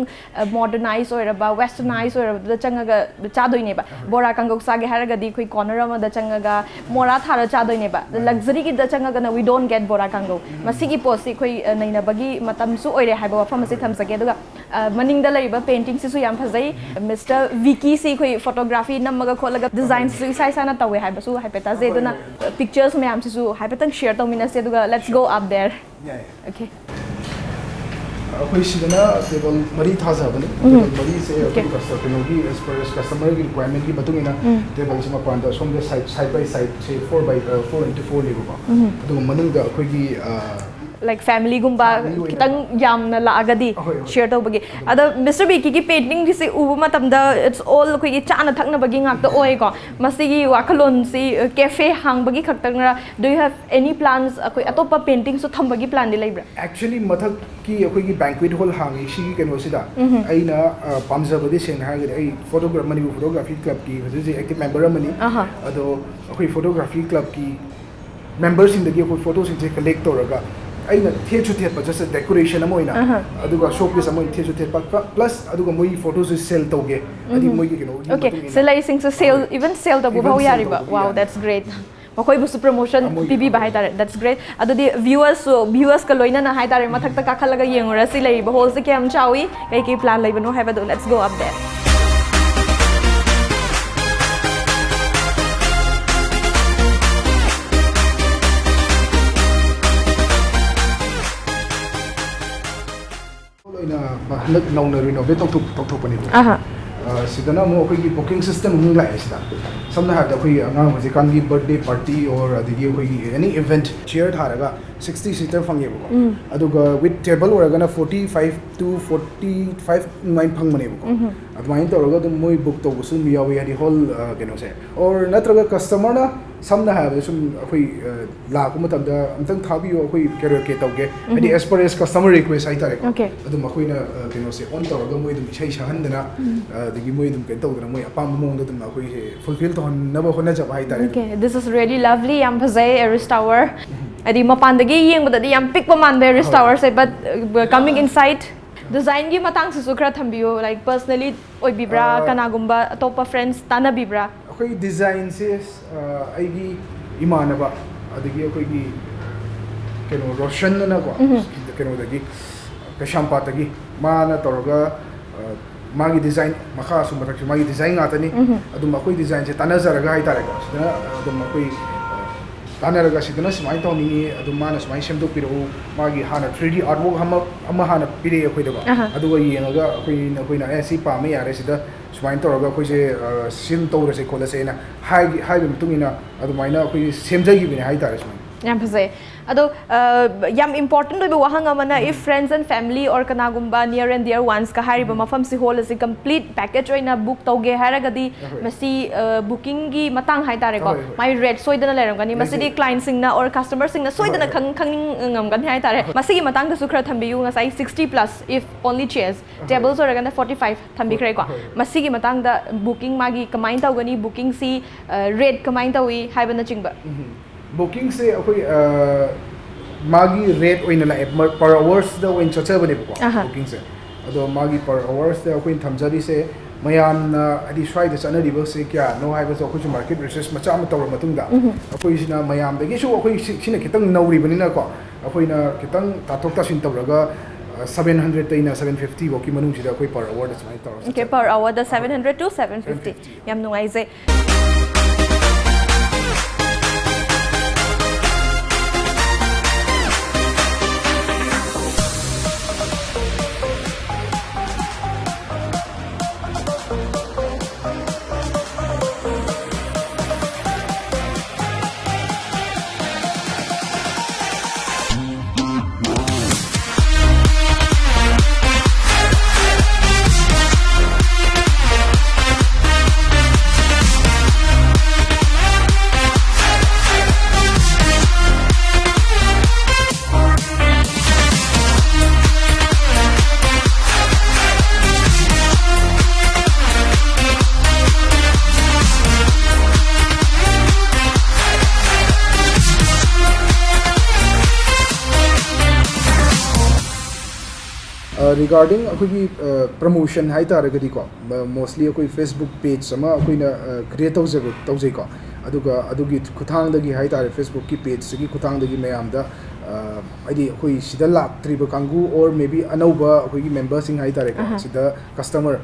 ꯃꯣꯗꯔꯅꯥꯏꯁ ꯑꯣꯏꯔꯕ, ꯋꯦꯁꯇꯔꯅꯥꯏꯁ ꯑꯣꯏꯔꯕꯗꯨꯗ ꯆꯪꯉꯒ ꯆꯥꯗꯣꯏꯅꯦꯕ꯫ ꯕꯣꯔꯥ ꯀꯥꯡꯒꯧ ꯆꯥꯒꯦ ꯍꯥꯏꯔꯒꯗꯤ ꯑꯩꯈꯣꯏ ꯀꯣꯔꯅꯔ ꯑꯃꯗ ꯆꯪꯉꯒ ꯃꯣꯔꯥ ꯊꯥꯔ ꯆꯥꯗꯣꯏꯅꯦꯕ꯫ ꯂꯛꯖꯔꯤꯒꯤꯗ ꯆꯪꯉꯒꯅ we don't get ꯕꯣꯔꯥ ꯀꯥꯡꯒꯧ꯫ ꯃꯁꯤꯒꯤ ꯄꯣꯠꯁꯤ ꯑꯩꯈꯣꯏ, ꯑ, ꯅꯩꯅꯕꯒꯤ ꯃꯇꯝꯁꯨ ꯑꯣꯏꯔꯦ ꯍꯥꯏꯕ ꯋꯥꯐꯝ ꯑꯁꯤ ꯊꯝꯖꯒꯦ꯫ ꯑꯗꯨꯒ, ꯑ, ꯃꯅꯤꯡꯗ ꯂꯩꯔꯤꯕ ꯄꯦꯟꯇꯤꯡꯁꯤꯁꯨ ꯌꯥꯝ ꯐꯖꯩ꯫ ꯃꯤꯁꯇꯔ ꯕꯤꯀꯤꯁꯤ ꯑꯩꯈꯣꯏ ꯐꯣꯇꯣꯒ꯭ꯔꯥꯐꯤ ꯅꯝꯃꯒ ꯈꯣꯠꯂꯒ ꯗꯤꯖꯥꯏꯟꯁꯤꯁꯨ ꯏꯁꯥ ꯏꯁꯥꯅ ꯇꯧꯋꯦ ꯍꯥꯏꯕꯁꯨ ꯍꯥꯏꯐꯦꯠ ꯇꯥꯖꯩ꯫ ꯑꯗꯨꯅ, ꯑ, ꯄꯤꯛꯆꯔꯁ ꯃꯌꯥꯝꯁꯤꯁꯨ ꯍꯥꯏꯐꯦꯠꯇꯪ ꯁꯤꯌꯔ ꯇꯧꯃꯤꯟꯅꯁꯦ, ꯑꯗꯨꯒ let's go up there꯫ ꯌꯥꯏ꯫ ꯑꯣꯀꯦ꯫ ꯑꯩꯈꯣꯏ ꯁꯤꯗꯅ ꯇꯦꯕꯜ ꯃꯔꯤ ꯊꯥꯖꯕꯅꯤ꯫ ꯇꯦꯕꯜ ꯃꯔꯤꯁꯦ ꯑꯩꯈꯣꯏ ꯀꯁꯇ-, ꯀꯩꯅꯣꯒꯤ, as per as customer ꯒꯤ requirement ꯒꯤ ꯃꯇꯨꯡ ꯏꯟꯅ ꯇꯦꯕꯜꯁꯦ ꯃꯄꯥꯟꯗ ꯁꯣꯝꯗ side, side by side say four by, uh, four into four ꯅꯦꯕꯀꯣ꯫ ꯑꯗꯨꯒ ꯃꯅꯨꯡꯗ ꯑꯩꯈꯣꯏꯒꯤ, uh, ꯂꯥꯏꯛ ꯐꯦꯃꯤꯂꯤꯒꯨꯝꯕ Family ꯑꯣꯏꯅ ꯈꯤꯇꯪ ꯌꯥꯝꯅ ꯂꯥꯛꯑꯒꯗꯤ ꯑꯍꯣꯏ, ꯑꯍꯣꯏ. ꯁꯤꯌꯔ ꯇꯧꯕꯒꯤ꯫ ꯑꯗꯣ ꯃꯤꯁꯇꯔ ꯕꯤꯀꯤꯒꯤ ꯄꯦꯟꯇꯤꯡꯒꯤꯁꯤ ꯎꯕ ꯃꯇꯝꯗ it's all ꯑꯩꯈꯣꯏꯒꯤ ꯆꯥꯅ ꯊꯛꯅꯕꯒꯤ ꯉꯥꯛꯇ ꯑꯣꯏꯀꯣ꯫ ꯃꯁꯤꯒꯤ ꯋꯥꯈꯜꯂꯣꯟꯁꯤ cafe ꯍꯥꯡꯕꯒꯤ ꯈꯛꯇꯪꯔ? Do you have any plans? ꯑꯩꯈꯣꯏ ꯑꯇꯣꯞꯄ ꯄꯦꯟꯇꯤꯡꯁꯨ ꯊꯝꯕꯒꯤ ꯄ꯭ꯂꯥꯟꯗꯤ ꯂꯩꯕ꯭ꯔꯥ? Actually ꯃꯊꯛꯀꯤ ꯑꯩꯈꯣꯏꯒꯤ banquet hall ꯍꯥꯡꯉꯤ ꯁꯤꯒꯤ ꯀꯩꯅꯣꯁꯤꯗ ꯑꯩꯅ ꯑ, ꯄꯥꯝꯖꯕꯗꯤ ꯁꯦꯡꯅ ꯍꯥꯏꯔꯒꯗꯤ ꯑꯩ ꯐꯣꯇꯣꯒ꯭ꯔꯥꯐ ꯃꯅꯤꯄꯨꯔ ꯐꯣꯇꯣꯒ꯭ꯔꯥꯐꯤ ꯀ꯭ꯂꯕꯀꯤ ꯍꯧꯖꯤꯛ ꯍꯧꯖꯤꯛ ꯑꯦꯛꯇꯤꯞ ꯃꯦꯝꯕꯔ ꯑꯃꯅꯤ꯫ ꯑꯍꯥ. ꯑꯗꯣ ꯑꯩꯈꯣꯏ ꯐꯣꯇꯣꯒ꯭ꯔꯥꯐꯤ ꯀ꯭ꯂꯕꯀꯤ ꯃꯦꯝꯕꯔꯁꯤꯡꯗꯒꯤ ꯑꯩꯈꯣꯏ ꯐꯣꯇꯣꯁꯤꯡꯁꯦ ꯀꯂꯦꯛ ꯇꯧꯔꯒ ꯑꯩꯅ ꯊꯦꯠꯁꯨ ꯊꯦꯠꯄ just decoration ꯑꯃ ꯑꯣꯏꯅ ꯑꯍꯥ. ꯑꯗꯨꯒ ꯁꯣ ꯄꯤꯁ ꯑꯃ ꯑꯣꯏꯅ ꯊꯦꯠꯁꯨ ꯊꯦꯠꯄ plus ꯑꯗꯨꯒ ꯃꯣꯏꯒꯤ ꯐꯣꯇꯣꯁꯨ ꯁꯦꯜ ꯇꯧꯒꯦ ꯍꯥꯏꯗꯤ ꯃꯣꯏꯒꯤ ꯀꯩꯅꯣꯒꯤ ꯑꯣꯀꯦ, ꯃꯇꯨꯡ ꯏꯟꯅ ꯁꯤꯂꯥꯏꯁꯤꯡꯁꯨ ꯁꯦꯜ, ꯍꯣꯏ. ꯏꯚꯟ ꯁꯦꯜ ꯇꯧꯕ Even ꯐꯥꯎ sale ꯌꯥꯔꯤꯕ? ꯇꯧꯕ Wow, ꯌꯥꯔꯤ. That's great. ꯃꯈꯣꯏꯕꯨꯁꯨ ꯄ꯭ꯔꯃꯣꯁꯟ ꯑꯃꯣꯏ- ꯄꯤꯕꯤꯕ ꯍꯥꯏꯇꯥꯔꯦ. That's great. ꯑꯗꯨꯗꯤ ꯚ꯭ꯌꯨꯋꯔꯁꯁꯨ, ꯚ꯭ꯌꯨꯋꯔꯁꯀ ꯂꯣꯏꯅꯅ ꯍꯥꯏꯇꯥꯔꯦ, ꯃꯊꯛꯇ ꯀꯥꯈꯠꯂꯒ ꯌꯦꯡꯉꯨꯔꯁꯤ ꯂꯩꯔꯤꯕ ꯍꯣꯜꯁꯦ ꯀꯌꯥꯝ ꯆꯥꯎꯏ, ꯀꯩ ꯀꯩ ꯄ꯭ꯂꯥꯟ ꯂꯩꯕꯅꯣ ꯍꯥꯏꯕꯗꯣ. Let's go up there. ꯑꯣꯏꯅ ꯍꯟꯗꯛ ꯅꯧꯅ renovate ꯇꯧꯊꯣꯛ ꯇꯧꯊꯣꯛꯄꯅꯦꯕ꯫ ꯑꯍꯥ. ꯑ, ꯁꯤꯗꯅ ꯑꯃꯨꯛ ꯑꯩꯈꯣꯏꯒꯤ booking system ꯑꯃꯨꯛ ꯂꯥꯛꯑꯦ ꯁꯤꯗ꯫ ꯁꯝꯅ ꯍꯥꯏꯔꯕꯗ ꯑꯩꯈꯣꯏꯒꯤ ꯑꯉꯥꯡ ꯍꯧꯖꯤꯛꯀꯥꯟꯒꯤ birthday party or ꯑꯗꯒꯤ ꯑꯩꯈꯣꯏꯒꯤ any event chair ꯊꯥꯔꯒ sixty seater ꯐꯪꯉꯦꯕꯀꯣ꯫ ꯑꯗꯨꯒ with table ꯑꯣꯏꯔꯒꯅ forty five to forty five ꯑꯗꯨꯃꯥꯏꯅ ꯐꯪꯕꯅꯦꯕꯀꯣ꯫ ꯑꯗꯨꯃꯥꯏꯅ ꯇꯧꯔꯒ ꯑꯗꯨꯝ ꯃꯣꯏ book ꯇꯧꯕꯁꯨ ꯑꯗꯨꯝ ꯌꯥꯎꯋꯤ ꯍꯥꯏꯗꯤ ꯍꯣꯜ ꯀꯩꯅꯣꯁꯦ꯫ Or ꯅꯠꯇ꯭ꯔꯒ customerꯅ ꯁꯝꯅ ꯍꯥꯏꯔꯕꯗ ꯁꯨꯝ ꯑꯩꯈꯣꯏ ꯑ, ꯂꯥꯛꯄ ꯃꯇꯝꯗ ꯑꯝꯇꯪ ꯊꯥꯕꯤꯌꯣ, ꯑꯩꯈꯣꯏ karaoke ꯇꯧꯒꯦ ꯍꯥꯏꯗꯤ as per as customer request ꯍꯥꯏꯇꯥꯔꯦꯀꯣ꯫ Okay. ꯑꯗꯨꯝ ꯑꯩꯈꯣꯏꯅ ꯑ, ꯀꯩꯅꯣꯁꯦ on ꯇꯧꯔꯒ ꯃꯣꯏ ꯑꯗꯨꯝ ꯏꯁꯩ ꯁꯛꯍꯟꯗꯅ ꯑ, ꯑꯗꯒꯤ ꯃꯣꯏ ꯑꯗꯨꯝ ꯀꯩꯅꯣ ꯇꯧꯗꯅ ꯃꯣꯏ ꯑꯄꯥꯝꯕ ꯃꯑꯣꯡꯗ ꯑꯗꯨꯝ ꯑꯩꯈꯣꯏꯁꯦ fulfill ꯇꯧꯍꯟꯅꯕ ꯍꯣꯠꯅꯖꯕ ꯍꯥꯏꯇꯥꯔꯦ꯫ Okay, this is really lovely. ꯌꯥꯝ ꯐꯖꯩ ꯑꯦꯔꯤꯁ ꯇꯥꯋꯔ. ꯍꯥꯏꯗꯤ ꯃꯄꯥꯟꯗꯒꯤ ꯌꯦꯡꯕꯗꯗꯤ ꯌꯥꯝ ꯄꯤꯛꯄ ꯃꯥꯟꯕ ꯑꯦꯔꯤꯁ ꯇꯥꯋꯔꯁꯦ, but coming inside, ꯗꯤꯖꯥꯏꯟꯒꯤ ꯃꯇꯥꯡꯁꯤꯁꯨ ꯈꯔ ꯊꯝꯕꯤꯌꯨ. Like personally ꯑꯣꯏꯕꯤꯕ꯭ꯔꯥ, ꯑ, ꯀꯅꯥꯒꯨꯝꯕ ꯑꯇꯣꯞꯄ friends ꯇꯥꯟꯅꯕꯤꯕ꯭ꯔꯥ? ꯑꯩꯈꯣꯏ ꯗꯤꯖꯥꯏꯟꯁꯦ ꯑ, ꯑꯩꯒꯤ ꯏꯃꯥꯟꯅꯕ ꯑꯗꯒꯤ ꯑꯩꯈꯣꯏꯒꯤ ꯀꯩꯅꯣ ꯔꯣꯁꯟ ꯑꯅꯀꯣ ꯀꯩꯅꯣꯗꯒꯤ ꯀꯩꯁꯥꯝꯄꯥꯠꯇꯒꯤ ꯃꯥꯅ ꯇꯧꯔꯒ ꯑ, ꯃꯥꯒꯤ ꯗꯤꯖꯥꯏꯟ ꯃꯈꯥꯁꯨ ꯃꯊꯛꯁꯨ ꯃꯥꯒꯤ ꯗꯤꯖꯥꯏꯟ ꯉꯥꯛꯇꯅꯤ꯫ ꯑꯗꯨꯝ ꯑꯩꯈꯣꯏ ꯗꯤꯖꯥꯏꯟꯁꯦ ꯇꯥꯟꯅꯖꯔꯒ ꯍꯥꯏꯇꯥꯔꯦꯀꯣ ꯁꯤꯗꯅ ꯑꯗꯨꯝ ꯑꯩꯈꯣꯏ ꯑ, ꯇꯥꯟꯅꯔꯒ ꯁꯤꯗꯅ ꯁꯨꯃꯥꯏꯅ ꯇꯧꯅꯤꯡꯉꯤ ꯑꯗꯨ ꯃꯥꯅ ꯁꯨꯃꯥꯏꯅ ꯁꯦꯝꯗꯣꯛꯄꯤꯔꯛꯎ꯫ ꯃꯥꯒꯤ ꯍꯥꯟꯅ three D artwork ꯑꯃ ꯑꯃ ꯍꯥꯟꯅ ꯄꯤꯔꯛꯑꯦ ꯑꯩꯈꯣꯏꯗꯀꯣ꯫ ꯑꯍꯥ. ꯑꯗꯨꯒ ꯌꯦꯡꯉꯒ ꯑꯩꯈꯣꯏꯅ ꯑꯩꯈꯣꯏꯅ ꯑꯦ ꯁꯤ ꯄꯥꯝꯃꯦ ꯌꯥꯔꯦ ꯁꯤꯗ ꯁꯨꯃꯥꯏꯅ ꯇꯧꯔꯒ ꯑꯩꯈꯣꯏꯁꯦ ꯑ, ꯁꯤꯜ ꯇꯧꯔꯁꯦ ꯈꯣꯠꯂꯁꯦꯅ ꯍꯥꯏꯒꯤ ꯍꯥꯏꯕꯒꯤ ꯃꯇꯨꯡ ꯏꯟꯅ ꯑꯗꯨꯃꯥꯏꯅ ꯑꯩꯈꯣꯏ ꯁꯦꯝꯖꯈꯤꯕꯅꯦ ꯍꯥꯏꯇꯥꯔꯦ ꯁꯨꯃꯥꯏꯅ꯫ ꯌꯥꯝ ꯐꯖꯩ꯫ ꯑꯗꯣ ꯑ, ꯌꯥꯝ important ꯑꯣꯏꯕ ꯋꯥꯍꯪ ꯑꯃꯅ, if friends and family or ꯀꯅꯥꯒꯨꯝꯕ near and dear ones ꯀ ꯍꯥꯏꯔꯤꯕ ꯃꯐꯝꯁꯤ ꯍꯣꯜ ꯑꯁꯤ complete package ꯑꯣꯏꯅ book ꯇꯧꯒꯦ ꯍꯥꯏꯔꯒꯗꯤ, ꯃꯁꯤ ꯕꯨꯀꯤꯡꯒꯤ ꯃꯇꯥꯡ ꯍꯥꯏꯇꯥꯔꯦꯀꯣ, ꯃꯥꯏ rate ꯁꯣꯏꯗꯅ ꯂꯩꯔꯝꯒꯅꯤ꯫ ꯃꯁꯤꯗꯤ client ꯁꯤꯡꯅ or customer ꯁꯤꯡꯅ ꯁꯣꯏꯗꯅ ꯈꯪ- ꯈꯪꯅꯤꯡꯉꯝꯒꯅꯤ ꯍꯥꯏꯇꯥꯔꯦ꯫ ꯃꯁꯤꯒꯤ ꯃꯇꯥꯡꯗꯁꯨ ꯈꯔ ꯊꯝꯕꯤꯌꯨ꯫ ꯉꯁꯥꯏ sixty plus, if only chairs, tables ꯑꯣꯏꯔꯒꯅ forty five ꯊꯝꯕꯤꯈ꯭ꯔꯦꯀꯣ꯫ ꯃꯁꯤꯒꯤ ꯃꯇꯥꯡꯗ, ꯕꯨꯀꯤꯡ ꯃꯥꯒꯤ ꯀꯃꯥꯏꯅ ꯇꯧꯒꯅꯤ, ꯕꯨꯀꯤꯡꯁꯤ rate ꯀꯃꯥꯏꯅ ꯇꯧꯏ ꯍꯥꯏꯕꯅꯆꯤꯡꯕ? ꯕꯨꯀꯤꯡꯁꯦ ꯑꯩꯈꯣꯏ ꯃꯥꯒꯤ rate ꯑꯣꯏꯅ ꯂꯥꯛꯑꯦ꯫ Per hours ꯇ ꯑꯣꯏꯅ ꯆꯠꯆꯕꯅꯦꯕꯀꯣ ꯕꯨꯀꯤꯡꯁꯦ꯫ ꯑꯗꯣ ꯃꯥꯒꯤ per hours ꯇ ꯑꯩꯈꯣꯏꯅ ꯊꯝꯖꯔꯤꯁꯦ, ꯃꯌꯥꯝꯅ ꯍꯥꯏꯗꯤ ꯁ꯭ꯋꯥꯏꯗ ꯆꯠꯅꯔꯤꯕꯁꯦ ꯀꯌꯥꯅꯣ ꯍꯥꯏꯕꯁꯦ ꯑꯩꯈꯣꯏꯁꯨ market research ꯃꯆꯥ ꯑꯃ ꯇꯧꯔ ꯃꯇꯨꯡꯗ, ꯑꯩꯈꯣꯏꯁꯤꯅ ꯃꯌꯥꯝꯗꯒꯤꯁꯨ, ꯑꯩꯈꯣꯏ ꯁꯤ- ꯁꯤꯅ ꯈꯤꯇꯪ ꯅꯧꯔꯤꯕꯅꯤꯅꯀꯣ, ꯑꯩꯈꯣꯏꯅ ꯈꯤꯇꯪ ꯇꯥꯊꯣꯛ ꯇꯥꯁꯤꯟ ꯇꯧꯔꯒ, seven hundred ꯇꯩꯅ seven fifty ꯐꯥꯎꯒꯤ ꯃꯅꯨꯡꯁꯤꯗ ꯑꯩꯈꯣꯏ per hour ꯗ ꯁꯨꯃꯥꯏꯅ ꯇꯧꯔꯒ Okay, per hour the seven hundred to seven fifty꯫ ꯌꯥꯝ ꯅꯨꯡꯉꯥꯏꯖꯩ꯫ Regarding ꯑꯩꯈꯣꯏꯒꯤ promotion ꯍꯥꯏ ꯇꯥꯔꯒꯗꯤꯀꯣ, mostly ꯑꯩꯈꯣꯏ Facebook page ꯑꯃ ꯑꯩꯈꯣꯏꯅ create ꯇꯧꯖꯕ ꯇꯧꯖꯩꯀꯣ꯫ ꯑꯗꯨꯒ ꯑꯗꯨꯒꯤ ꯈꯨꯠꯊꯥꯡꯗꯒꯤ ꯍꯥꯏ ꯇꯥꯔꯦ, Facebook ꯀꯤ page ꯁꯤꯒꯤ ꯈꯨꯠꯊꯥꯡꯗꯒꯤ ꯃꯌꯥꯝꯗ, ꯍꯥꯏꯗꯤ ꯑꯩꯈꯣꯏ ꯁꯤꯗ ꯂꯥꯛꯇ꯭ꯔꯤꯕ ꯀꯥꯡꯕꯨ, or maybe ꯑꯅꯧꯕ ꯑꯩꯈꯣꯏꯒꯤ member ꯁꯤꯡ ꯍꯥꯏ ꯇꯥꯔꯦꯀꯣ, ꯁꯤꯗ customer,